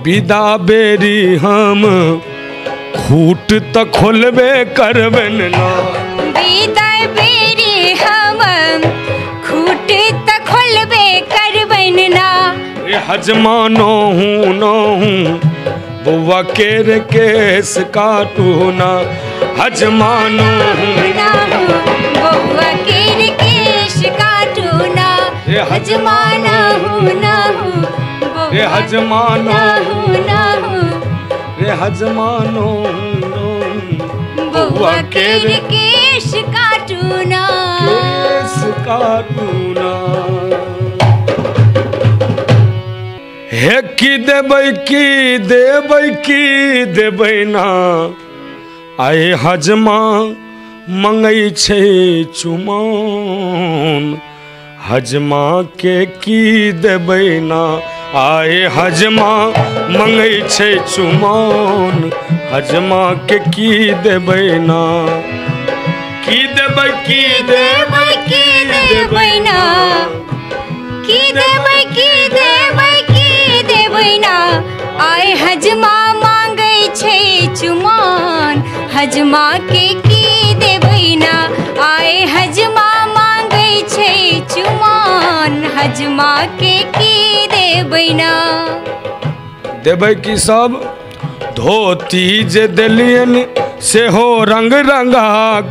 विदा बेरी हम खूट त खोलबे करबन ना। विदा बेरी हम खूट त खोलबे करबन ना। हजमा नहूँ नहूँ बौआ केर केस काटू ना। हजमा नहूँ नहूँ बौआ केर केस काटू ना। हजमा नहूँ नहूँ हजमा नहूँ नहूँ रे हजमा नहूँ नहूँ बौआ केर केस काटू ना। केस काटू ना। हे की देबै की देबै की देबै ना। आए हजमा मंगै छै चुमाओन। हजमा के की देबै ना। आए हजमा मंगै छै चुमाओन। हजमा के की देबै ना। की देबै की देबै की देबै ना। की देबै की देबै की देबै ना। आए हजमा मांगै छै चुमाओन। हजमा के की देबै ना। आए हजमा मांगै छै चुमाओन। हजमा के की देबै ना। देबै की सब धोती जे देलियन सेहो रंग रंगा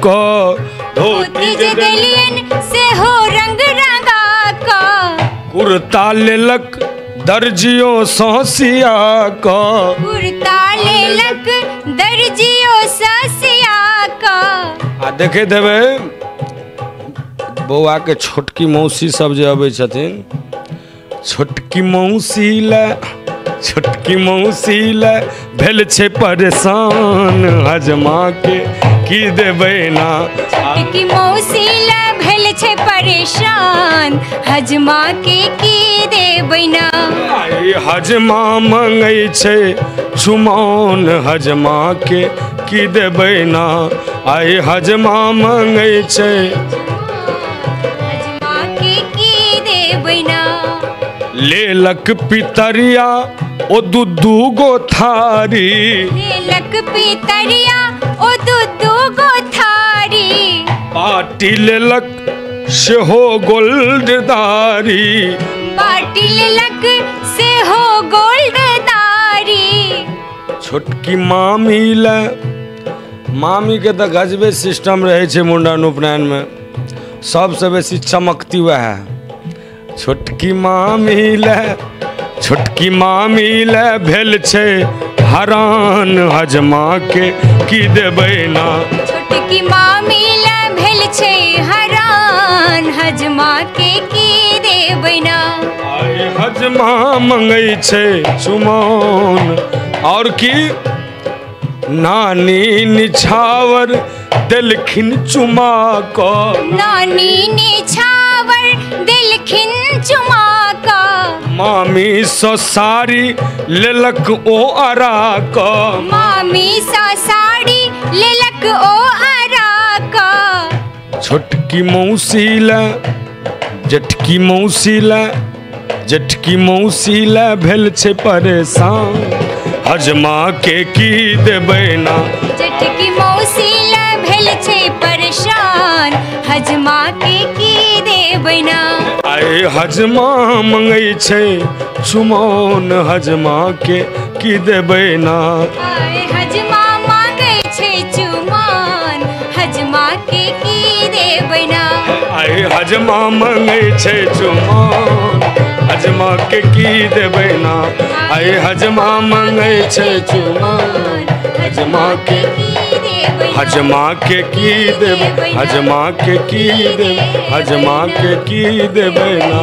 कऽ। धोती जे देलियन सेहो रंग रंगा कऽ। कुर्ता लेलक दर्जियो सँ सिया कऽ। कुर्ता लेलक दर्जियो सँ सिया कऽ। आ देखे देबै बौआ के छोटकी मौसी सब जे अबै छथिन। छोटकी मौसी लए छोटकी मौसी लए भेल छै परेशान। हजमा के की देबै ना। छोटकी मौसी लए भेल छै परेशान। हजमा के की देबै ना। हजमा मंगै छै चुमाओन। हजमा के की देबै ना। आइ हजमा मंगै छै हजमा के की देबै ना। लेलक पितरिया ओ दू दू गो थारी। लेलक पितरिया ओ दू दू गो थारी। पाटी लेलक सेहो गोल्डदारी। बाटी लेलक से गोल्ड दारी। छोटकी मामी ले, मामी के तऽ गजबे सिस्टम रहै छै मुण्डन उपनयनमे, सबसँ बेसी चमकती वएह। छोटकी मामी ले, छोटकी मामी ले भेल छै हरान हजमा के की देबै ना। छोटकी मामी ले भेल छै हरान हजमा के की देबै ना। आइ हजमा मंगै छै चुमाओन, और की नानी निछावर देलखिन चुमा कऽ। नानी निछावर देलखिन चुमा कऽ। मामी सँ साड़ी लेलक ओ अरा कऽ। मामी सँ साड़ी लेलक ओ अरा कऽ। छोटकी मौसी ले, जेठकी मौसी ले, जेठकी मौसी ले भेल छै परेशान हजमा के की देबै ना। जेठकी मौसी ले भेल छै परेशान हजमा के की देबै ना। आइ हजमा मंगै छै चुमाओन हजमा के की देबै ना। आइ हजमा मांगै छै चुमाओन हजमा के की देबै ना। आइ हजमा मंगै छै चुमाओन हजमा के की देबै ना। आइ हजमा मंगै छै चुमाओन हजमा के की देबै, हजमा के की देबै, हजमा के की देबै, हजमा के की देबै ना।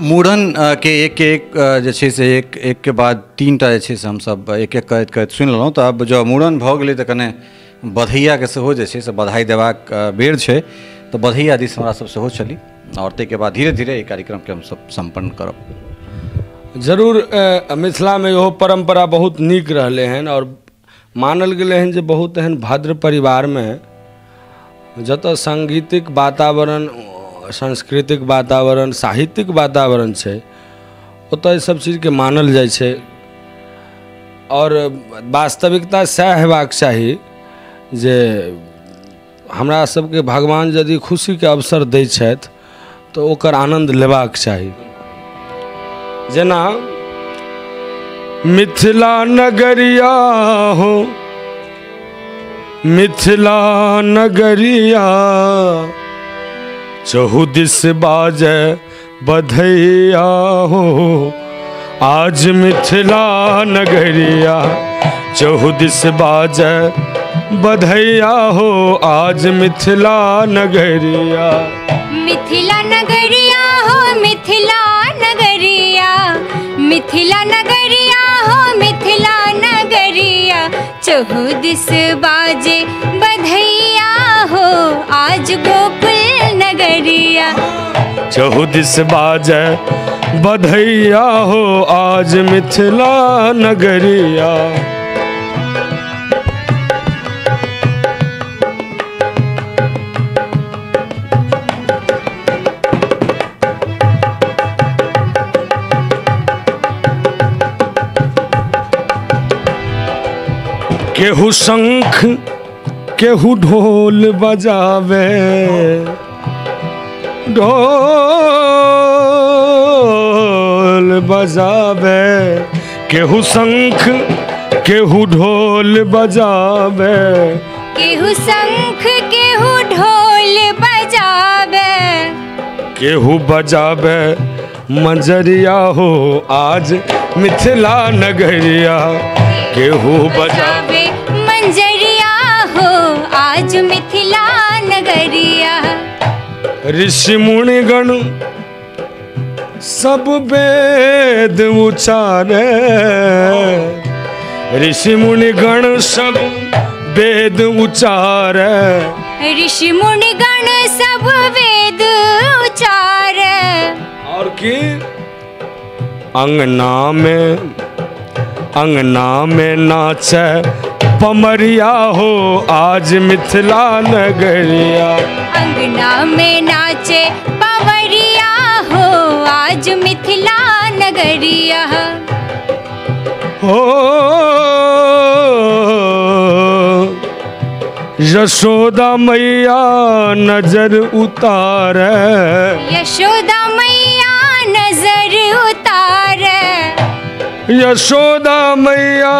मूड़न के एक एक जे छै से एक एक के बाद तीनटा जे छै से हमसब एक एक करैत करैत सुनि लेलहुँ। तऽ आब जँ मूड़न भऽ गेलै तऽ कने बधैयाके सेहो जे छै से बधाई देबाक बेर छै, तऽ बधैया दिस हमरा सब सेहो चली और ताहिके बाद धीरे धीरे एहि कार्यक्रमके हमसब सम्पन्न करब। जरूर मिथिलामे इहो परम्परा बहुत नीक रहलै हन और मानल गेलै हन जे बहुत एहन भद्र परिवारमे जतऽ सांगीतिक वातावरण, सांस्कृतिक वातावरण, साहित्यिक वातावरण छै ओतऽ ई सब चीजके मानल जाइ छै और वास्तविकता सएह हेबाक चाही जे हमरा सबके भगवान यदि खुशीके अवसर दै छथि तऽ ओकर आनन्द लेबाक चाही। जेना मिथिला नगरिया हो, मिथिला नगरिया चहुदिस बाजे बधैया हो, आज मिथिला नगरिया चहुदिस बाजे बधैया हो, आज मिथिला नगरिया। मिथिला नगरिया हो, मिथिला नगरिया, मिथिला नगरिया हो, मिथिला नगरिया चहुदिस बाजे बधैया हो, आज गोकुल नगरिया। चहुदिस बाजे बधैया हो, आज मिथिला नगरिया। केहू शंख केहू ढोल बजावे, ढोल बजावे, केहू शंख केहू ढोल बजावे, केहू शंख केहू ढोल बजावे, केहू बजावे मंजरिया हो, आज मिथिला नगरिया। केहू बजावे मंजरिया हो, आज मिथिला नगरिया। ऋषि मुनिगण सब वेद उचारे, ऋषि मुनिगण सब वेद उचारे, ऋषि मुनिगण सब वेद उचारे। और की अंगना में, अंगना में नाचे पमरिया हो, आज मिथिला नगरिया। अंगना में नाचे पमरिया हो, आज मिथिला नगरिया। हो यशोदा मैया नजर उतारे, यशोदा मैया नजर उतारे, यशोदा मैया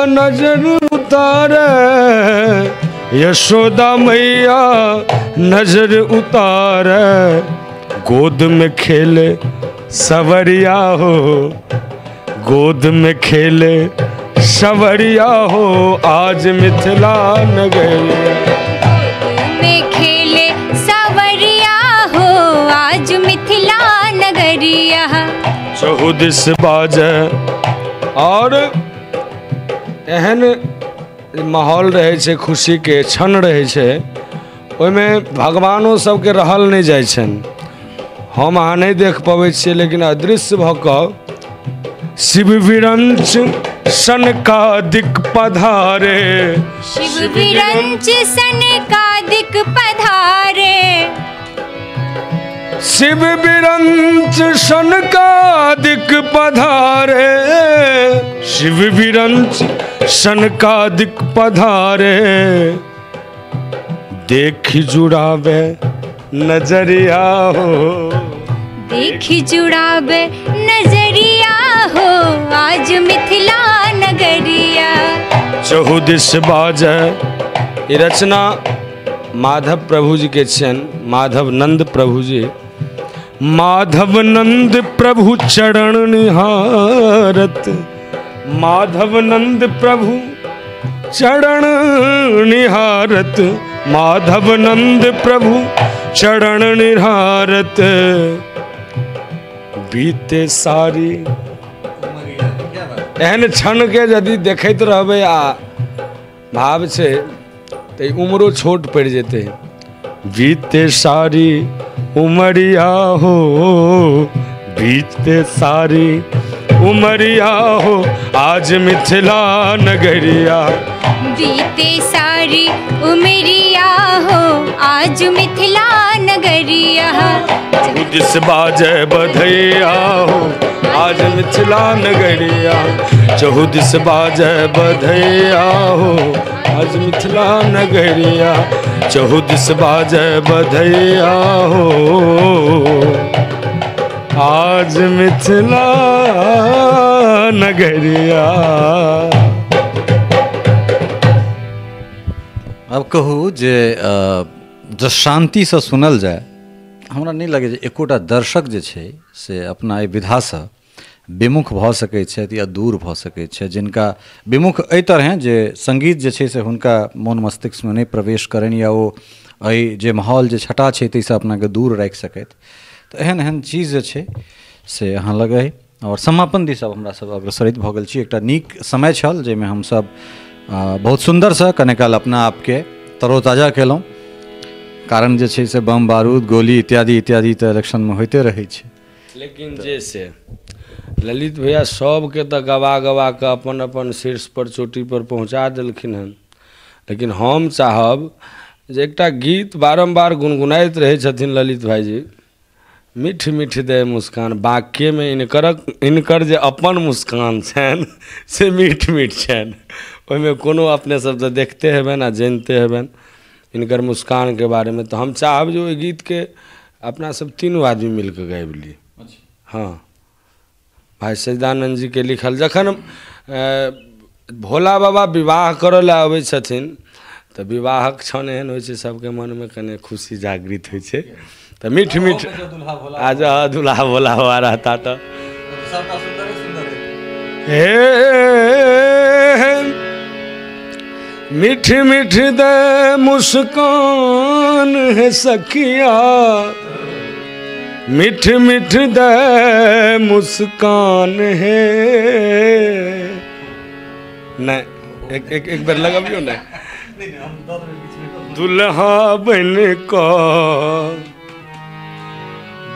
नजर उतारे, यशोदा मैया नजर उतारे, गोद में खेले सवरिया हो, गोद में खेले सवरिया हो, आज मिथिला नगरिया। गोद में खेले सवरिया हो, आज मिथिला नगरिया। चहुदिस बाजे। और एहन माहौल रहै छै, खुशी के क्षण रहै छै, ओहिमे भगवानो सबके रहल नहि जाइ छनि। हम अहाँ नहि देख पबै छियै, लेकिन अदृश्य भऽ कऽ शिव विरंच सनकादिक पधारे, शिव विरंच सनकादिक पधारे, शिव विरंच सनकादिक पधारे, शिव विरंच सनकादिक पधारे, देखि जुड़ावे नजरिया हो, देखि जुड़ावे नजरिया हो, आज मिथिला नगरिया। चहुदिस बाजे। ई रचना माधव प्रभु जी के छियनि, माधव नंद प्रभु जी। माधव नंद प्रभु चरण निहारत, माधव नंद प्रभु चरण निहारत, माधव नंद प्रभु चरण निहारत, बीते सारी। एहन क्षण के यदि देखैत रहबै आ भाव छै तऽ उमरो छोट पड़ि जेतै। बीते सारी उमरिया हो, बीते सारी उमरिया हो, आज मिथिला नगरिया। बीते सारी उमरिया हो, आज मिथिला नगरिया। जिस बाजे बधैया हो, आज मिथिला नगरिया। चहुदिस बाजे बधैया हो, आज मिथिला नगरिया। चहुदिस बाजे बधैया हो, आज मिथिला नगरिया। अब कहू जे जँ शान्तिसँ सुनल जाय, हमरा नहि लगै जे एकोटा दर्शक जे छै से अपना एहि विधासँ विमुख भऽ सकै छथि या दूर भऽ सकै छथि। जिनका विमुख एहि तरहेँ जे सङ्गीत जे छै से हुनका मोन मस्तिष्कमे नहि प्रवेश करनि या ओ एहि जे माहौल जे छटा छै ताहिसँ अपनाके दूर राखि सकथि, तऽ एहन एहन चीज जे छै से अहाँ लग अइ। आओर समापन दिस आब हमरा सब अग्रसरित भऽ गेल छी। एकटा नीक समय छल जाहिमे हमसब बहुत सुन्दरसँ कने काल अपना आपके तरोताजा केलहुँ, कारण जे छै से बम बारूद गोली इत्यादि इत्यादि तऽ इलेक्शनमे होइते रहै छै। लेकिन जे से ललित भैया सबके तऽ गवा गवा कऽ अपन अपन शीर्ष पर चोटी पर पहुँचा देलखिन हन, लेकिन हम चाहब जे एकटा गीत बारम्बार गुनगुनाइत रहै छथिन ललित भाईजी, मीठ मीठ दे मुस्कान। वाक्यमे इनकर जे अपन मुस्कान छनि से मीठ मीठ छनि, ओहिमे कोनो अपने सब तऽ देखते हेबनि आ जानिते हेबनि इनकर मुस्कानके बारेमे। तऽ हम चाहब जे ओहि गीतके अपना सब तीनू आदमी मिलके गाबि ली। हाँ, भाई सच्चिदानंद जी के लिखल। जखन भोला बाबा विवाह करऽ लए अबै छथिन तऽ विवाहक क्षण एहन होइ छै सबके मनमे कने खुशी जागृत होइ छै, तऽ मीठ मीठ आज दुल्हा भोला बाबा रहता तऽ हे मीठ मीठ दे मुस्कान है सखिया, मीठ मीठ दे मुस्कान है। नहीं एक एक एक बेर लगबियौ ने। दुल्हा बन कऽ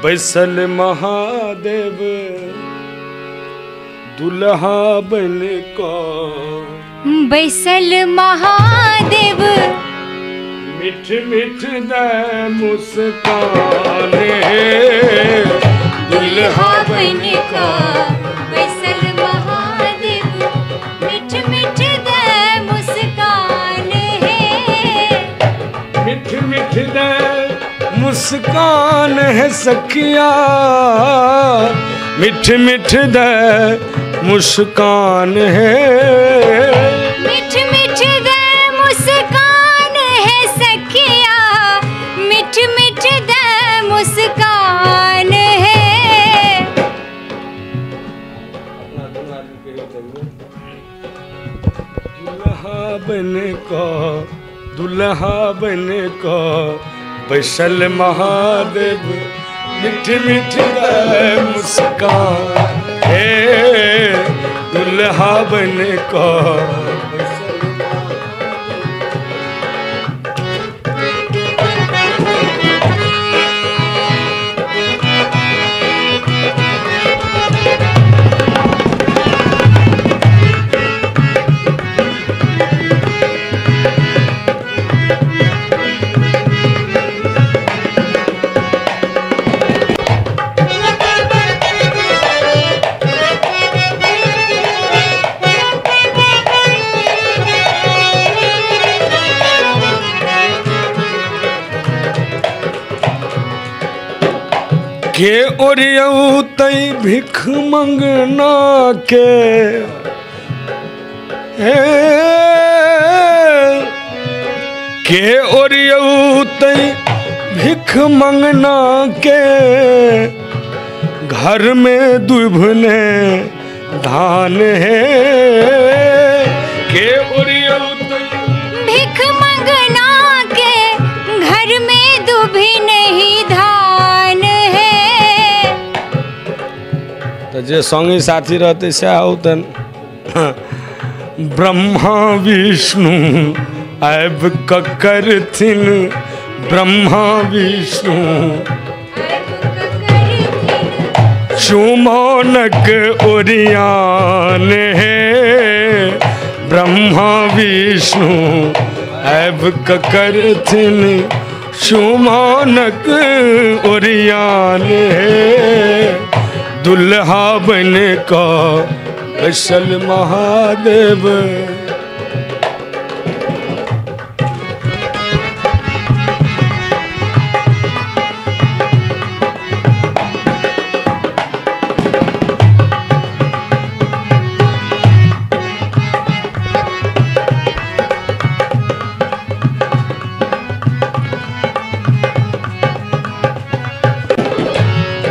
बैसल महादेव, दुल्हा बन कऽ बैसल महादेव, मीठ मीठ दे मुस्कान हे, दुल्हा बन कऽ बैसल महादेव, मीठ मीठ दे मुस्कान हे, मीठ मीठ दे मुस्कान है सखिया, मिठ मिठ दे मुस्कान है, मिठ मिठ दे मुस्कान है सखिया, मिठ मिठ दे मुस्कान है। दुल्हा बन को, दुल्हा बन को बैसल महादेव, मिठ मिठ दे मुस्कान हे, दुल्हा बन को बैसल। के ओरियौतै भिख मंगना के, हे के ओरियौतै भिख मंगना के, घर में दुभने धान है, के ओरियौतै भिख मंगना के, घर में दुभी नहीं धान है। तो जे संगी साथी रहते से औतन। ब्रह्मा विष्णु आब करथिन, ब्रह्मा विष्णु चुमौनक ओरियान है, ब्रह्मा विष्णु आब करथिन चुमौनक ओरियान है, दुल्हा बन को बैसल महादेव।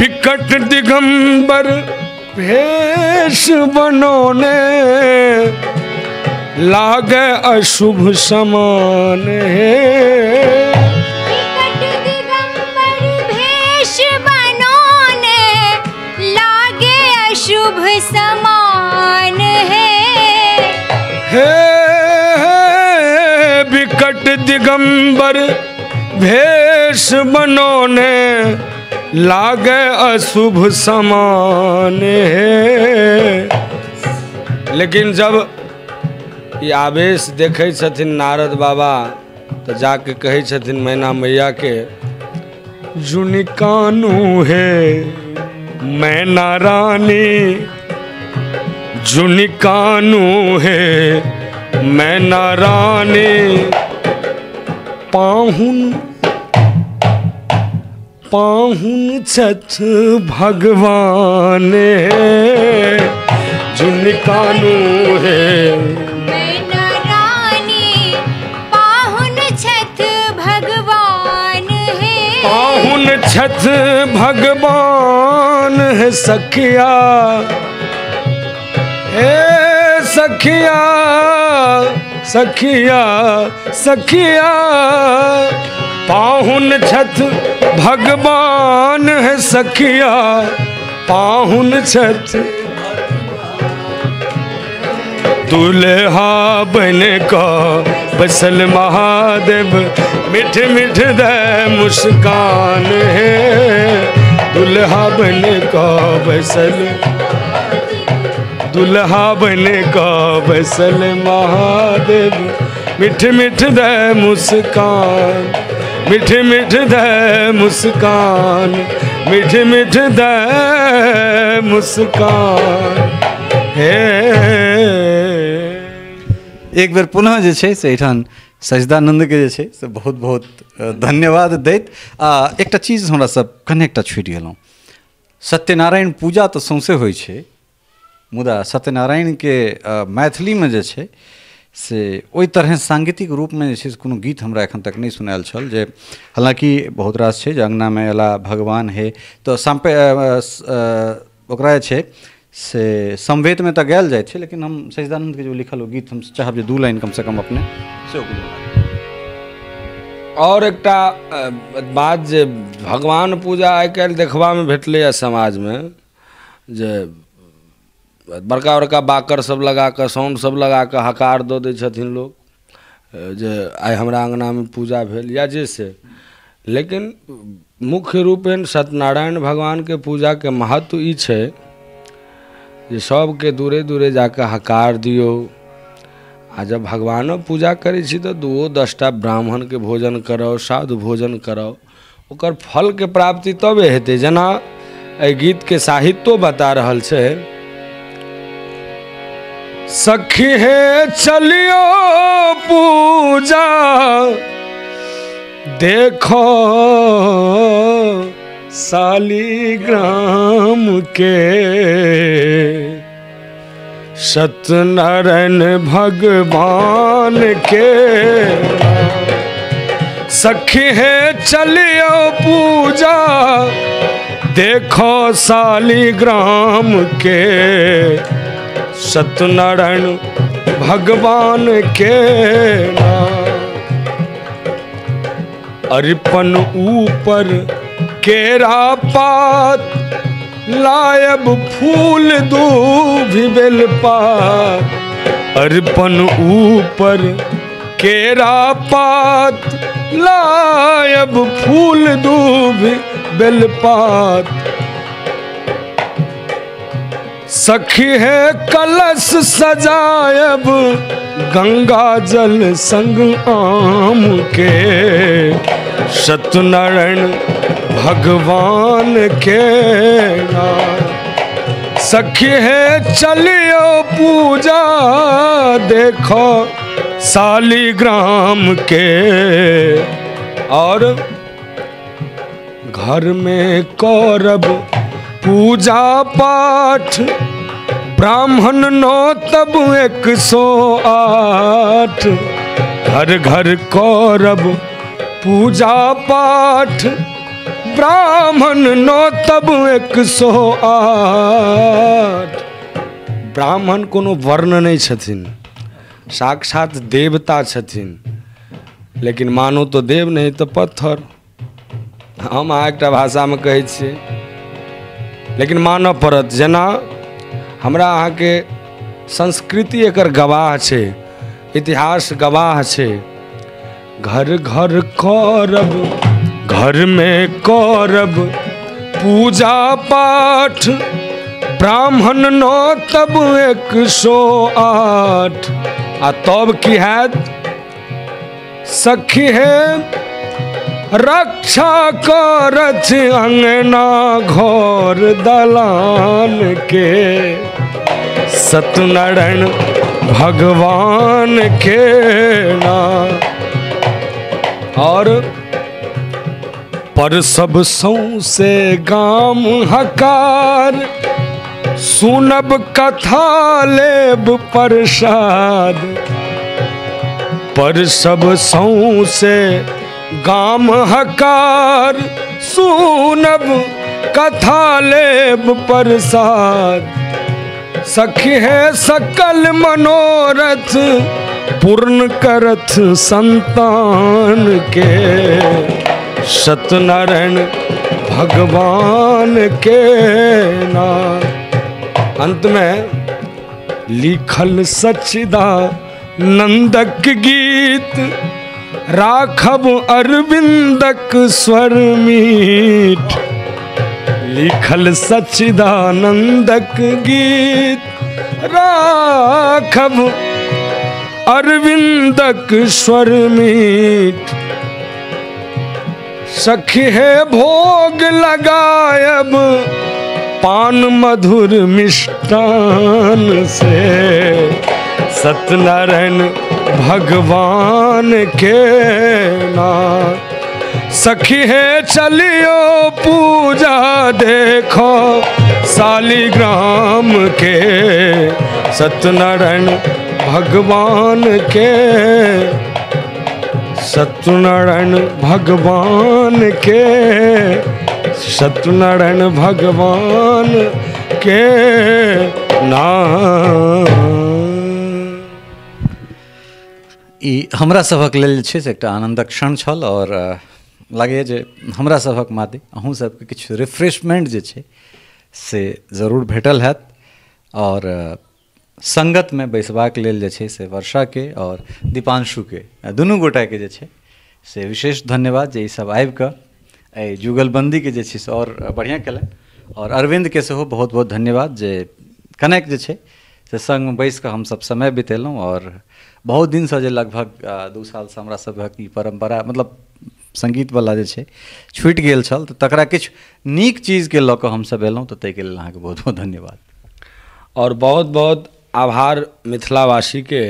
विकट दिगंबर भेष बनोने, लागे अशुभ समान है, विकट दिगंबर भेष बनोने, लागे अशुभ समान है। हे विकट दिगंबर भेष बनोने, लागे अशुभ समान है। लेकिन जब ये आवेश देखै छथिन नारद बाबा, तो जाके कहै छथिन मैना मैया के, जुनि कानू है मैना रानी, जुनि कानू है मैना रानी, पाहुन पाहुन छथ भगवान है, जुनि कानू है मैना रानी, पाहुन छथ भगवान है, पाहुन छथ भगवान है सखिया, हे सखिया सखिया सखिया, पाहुन छथ भगवान है सखिया, पाहुन छथ दुल्हा बन को बसल महादेव, मिठ मिठ दे मुस्कान है, दुल्हा बन को बसल, दुल्हा बन को बसल महादेव, मिठ मिठ दे मुस्कान, मिठ मिठ दे मुस्कान, मिठ मिठ दे मुस्कान हे। एक बेर पुनः जे छै से एहिठाम सच्चिदानन्दके जे छै से बहुत बहुत धन्यवाद दैत आ एकटा चीज हमरा सब कने एकटा छूटि गेलहुँ। सत्यनारायण पूजा तऽ सौंसे होइ छै, मुदा सत्यनारायणके मैथिलीमे जे छै से ओहि तरहे सांगीतिक रूपमे जे छै से कोनो गीत हमरा एखन तक नहि सुनायल छल। जे हालाँकि बहुत रास छै जे अङ्गनामे अयला भगवान हे, तऽ सम्पे ओकरा जे छै से समवेतमे तऽ गायल जाइ छै, लेकिन हम सच्चिदानन्दके जे लिखल ओ गीत हम चाहब जे 2 लाइन कमसँ कम अपने सेहो। और एकटा बात जे भगवान पूजा आइ काल्हि देखबामे भेटलैए समाजमे, जे बड़का बड़का बाकर सब लगाकऽ साउंड सब लगाकऽ हकार दऽ दै छथिन लोक जे आइ हमरा अङ्गनामे पूजा भेल या जे से। लेकिन मुख्य रूपेण सत्यनारायण भगवानके पूजाके महत्व ई छै जे सबके दूरे दूरे जाकऽ हकार दियौ। आ जब भगवानो पूजा करै छी तऽ 2-10 टा ब्राह्मणके भोजन कराउ, साधु भोजन कराउ, ओकर फलके प्राप्ति तबे हेतै। जेना एहि गीतके साहित्यो बता रहल छै, सखी हे चलियो पूजा देखो शालिग्राम के, सत्यनारायण भगवान के। सखी हे चलियो पूजा देखो शालिग्राम के, सत्यनारायण भगवान के। अरिपन ऊपर केरा पात, लायब फूल दूभी बेलपात। अरिपन ऊपर केरा पात, लायब फूल दूभी बेलपात। सखी है कलश सजायब गंगा जल संग आम के, सत्यनारायण भगवान के। सखी है चलियो पूजा देखो शालिग्राम के। और घर में करब पूजा पाठ, ब्राह्मण नो तब 108। घर घर करब पूजा पाठ, ब्राह्मण नो तब 108। ब्राह्मण कोनो वर्ण नहीं छथिन, साक्षात देवता छथिन, लेकिन मानो तो देव नहीं तो पत्थर। हम अहाँ एकटा भाषामे कहै छियै, लेकिन मानऽ पड़त। जेना हमरा अहाँके संस्कृति एकर गवाह छै, इतिहास गवाह छै। घर घर करब, घर में करब पूजा पाठ, ब्राह्मण नो तब 108। आ तब की हैत? सखी हे रक्षा करथ अंगना घर दलान के, सत्यनारायण भगवान के नाम। और पर सब सौंसे गाम हकार, सुनब कथा लेब प्रसाद। पर सब सौंसे गाम हकार, सुनब कथा लेब प्रसाद। सखी है सकल मनोरथ पूर्ण करथ संतान के, सत्यनारायण भगवान के नाम। अंत में लिखल सच्चिदानंदक गीत, राखब अरविंदक स्वर मीठ। लिखल सच्चिदानंदक गीत, राखब अरविंदक स्वर मीठ। सखी है भोग लगायब पान मधुर मिष्टान से, सत्यनारायण भगवान के नाम। सखी है चलियो पूजा देखो शालिग्राम के, सत्यनारायण भगवान के, सत्यनारायण भगवान के, सत्यनारायण भगवान के नाम। ई हमरा सभक लेल जे छै से एकटा आनन्दक क्षण छल और लागैए जे हमरा सभक मादे अहूँ सबके किछु रिफ्रेशमेंट जे छै से जरूर भेटल हैत। और संगतमे बैसबाक लेल जे छै से वर्षाके और दीपांशुके दुनू गोटाके जे छै से विशेष धन्यवाद जे ईसब आबिकऽ एहि जुगलबन्दीके जे छै से और बढ़िआँ केलनि। और अरविन्दके सेहो बहुत बहुत धन्यवाद जे कनेक जे छै से सङ्गमे बैसिकऽ हमसब समय बितेलहुँ। और बहुत दिनसँ जे लगभग 2 सालसँ हमरा सभक ई परम्परा मतलब सङ्गीतवला जे छै छुटि गेल छल, तऽ तकरा किछु नीक चीजके लऽ कऽ हमसब एलहुँ, तऽ ताहिके लेल अहाँके बहुत बहुत धन्यवाद। और बहुत बहुत आभार मिथिलावासीके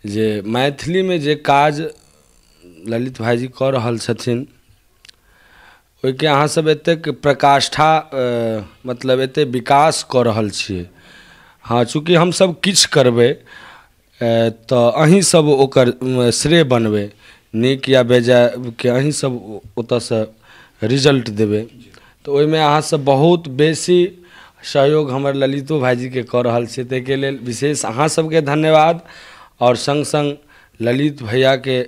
जे मैथिलीमे जे काज ललित भाईजी कऽ रहल छथिन ओहिके अहाँ सब एतेक प्रकाष्ठा मतलब एतेक विकास कऽ रहल छियै। हाँ, चूँकि हमसब किछु करबै तऽ अहीं सब ओकर श्रेय बनबै, नीक या बेजायके अहीं सब ओतऽसँ रिजल्ट देबै। तऽ ओहिमे अहाँ सब बहुत बेसी सहयोग हमर ललितो भाईजीके कऽ रहल छियै, ताहिके लेल विशेष अहाँ सबके धन्यवाद। और सङ्ग सङ्ग ललित भैयाके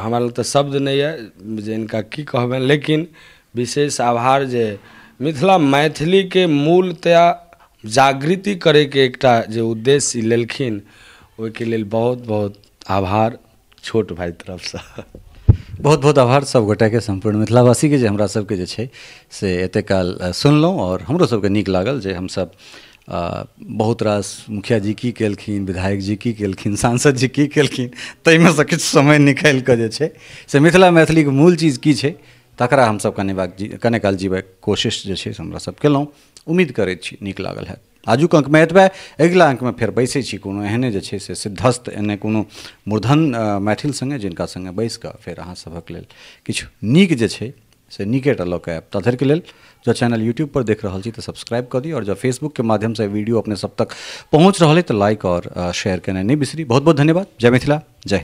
हमरा लग तऽ शब्द नहि यऽ जे इनका की कहबनि, लेकिन विशेष आभार जे मिथिला मैथिलीके मूलतया जागृति करैके एकटा जे उद्देश्य लेलखिन ओहिके लेल बहुत बहुत आभार छोट भाई तरफसँ। बहुत बहुत आभार सब गोटाके, सम्पूर्ण मिथिलावासीके जे हमरा सबके जे छै से एतेक काल सुनलहुँ और हमरो सबके नीक लागल जे हमसब बहुत रास मुखिया जी की केलखिन, विधायक जी की केलखिन, सांसद जी की केलखिन, ताहिमे सँ किछु समय निकालि कऽ जे छै से मिथिला मैथिलीके मूल चीज की छै तकरा हमसब कने काल जीबैके कोशिश जे छै से हमरा सब केलहुँ। उम्मीद करैत छी नीक लागल हैत। आजुक अंकमे एतबे, अगिला अंकमे फेर बैसै छी कोनो एहने जे छै से सिद्धस्त एहने कोनो मूर्धन मैथिल सङ्गे जिनका सङ्गे बैसि कऽ फेर अहाँ सभक लेल किछु नीक जे छै से नीकेटा लऽ कऽ आयब। ताधरिके लेल जँ चैनल यूट्यूब पर देख रहल छी तऽ सब्सक्राइब कऽ दी और जँ फेसबुक के माध्यम से वीडियो अपने सब तक पहुँच रहल है तऽ लाइक और शेयर केनाइ नहि बिसरी। बहुत बहुत धन्यवाद। जय मिथिला, जय।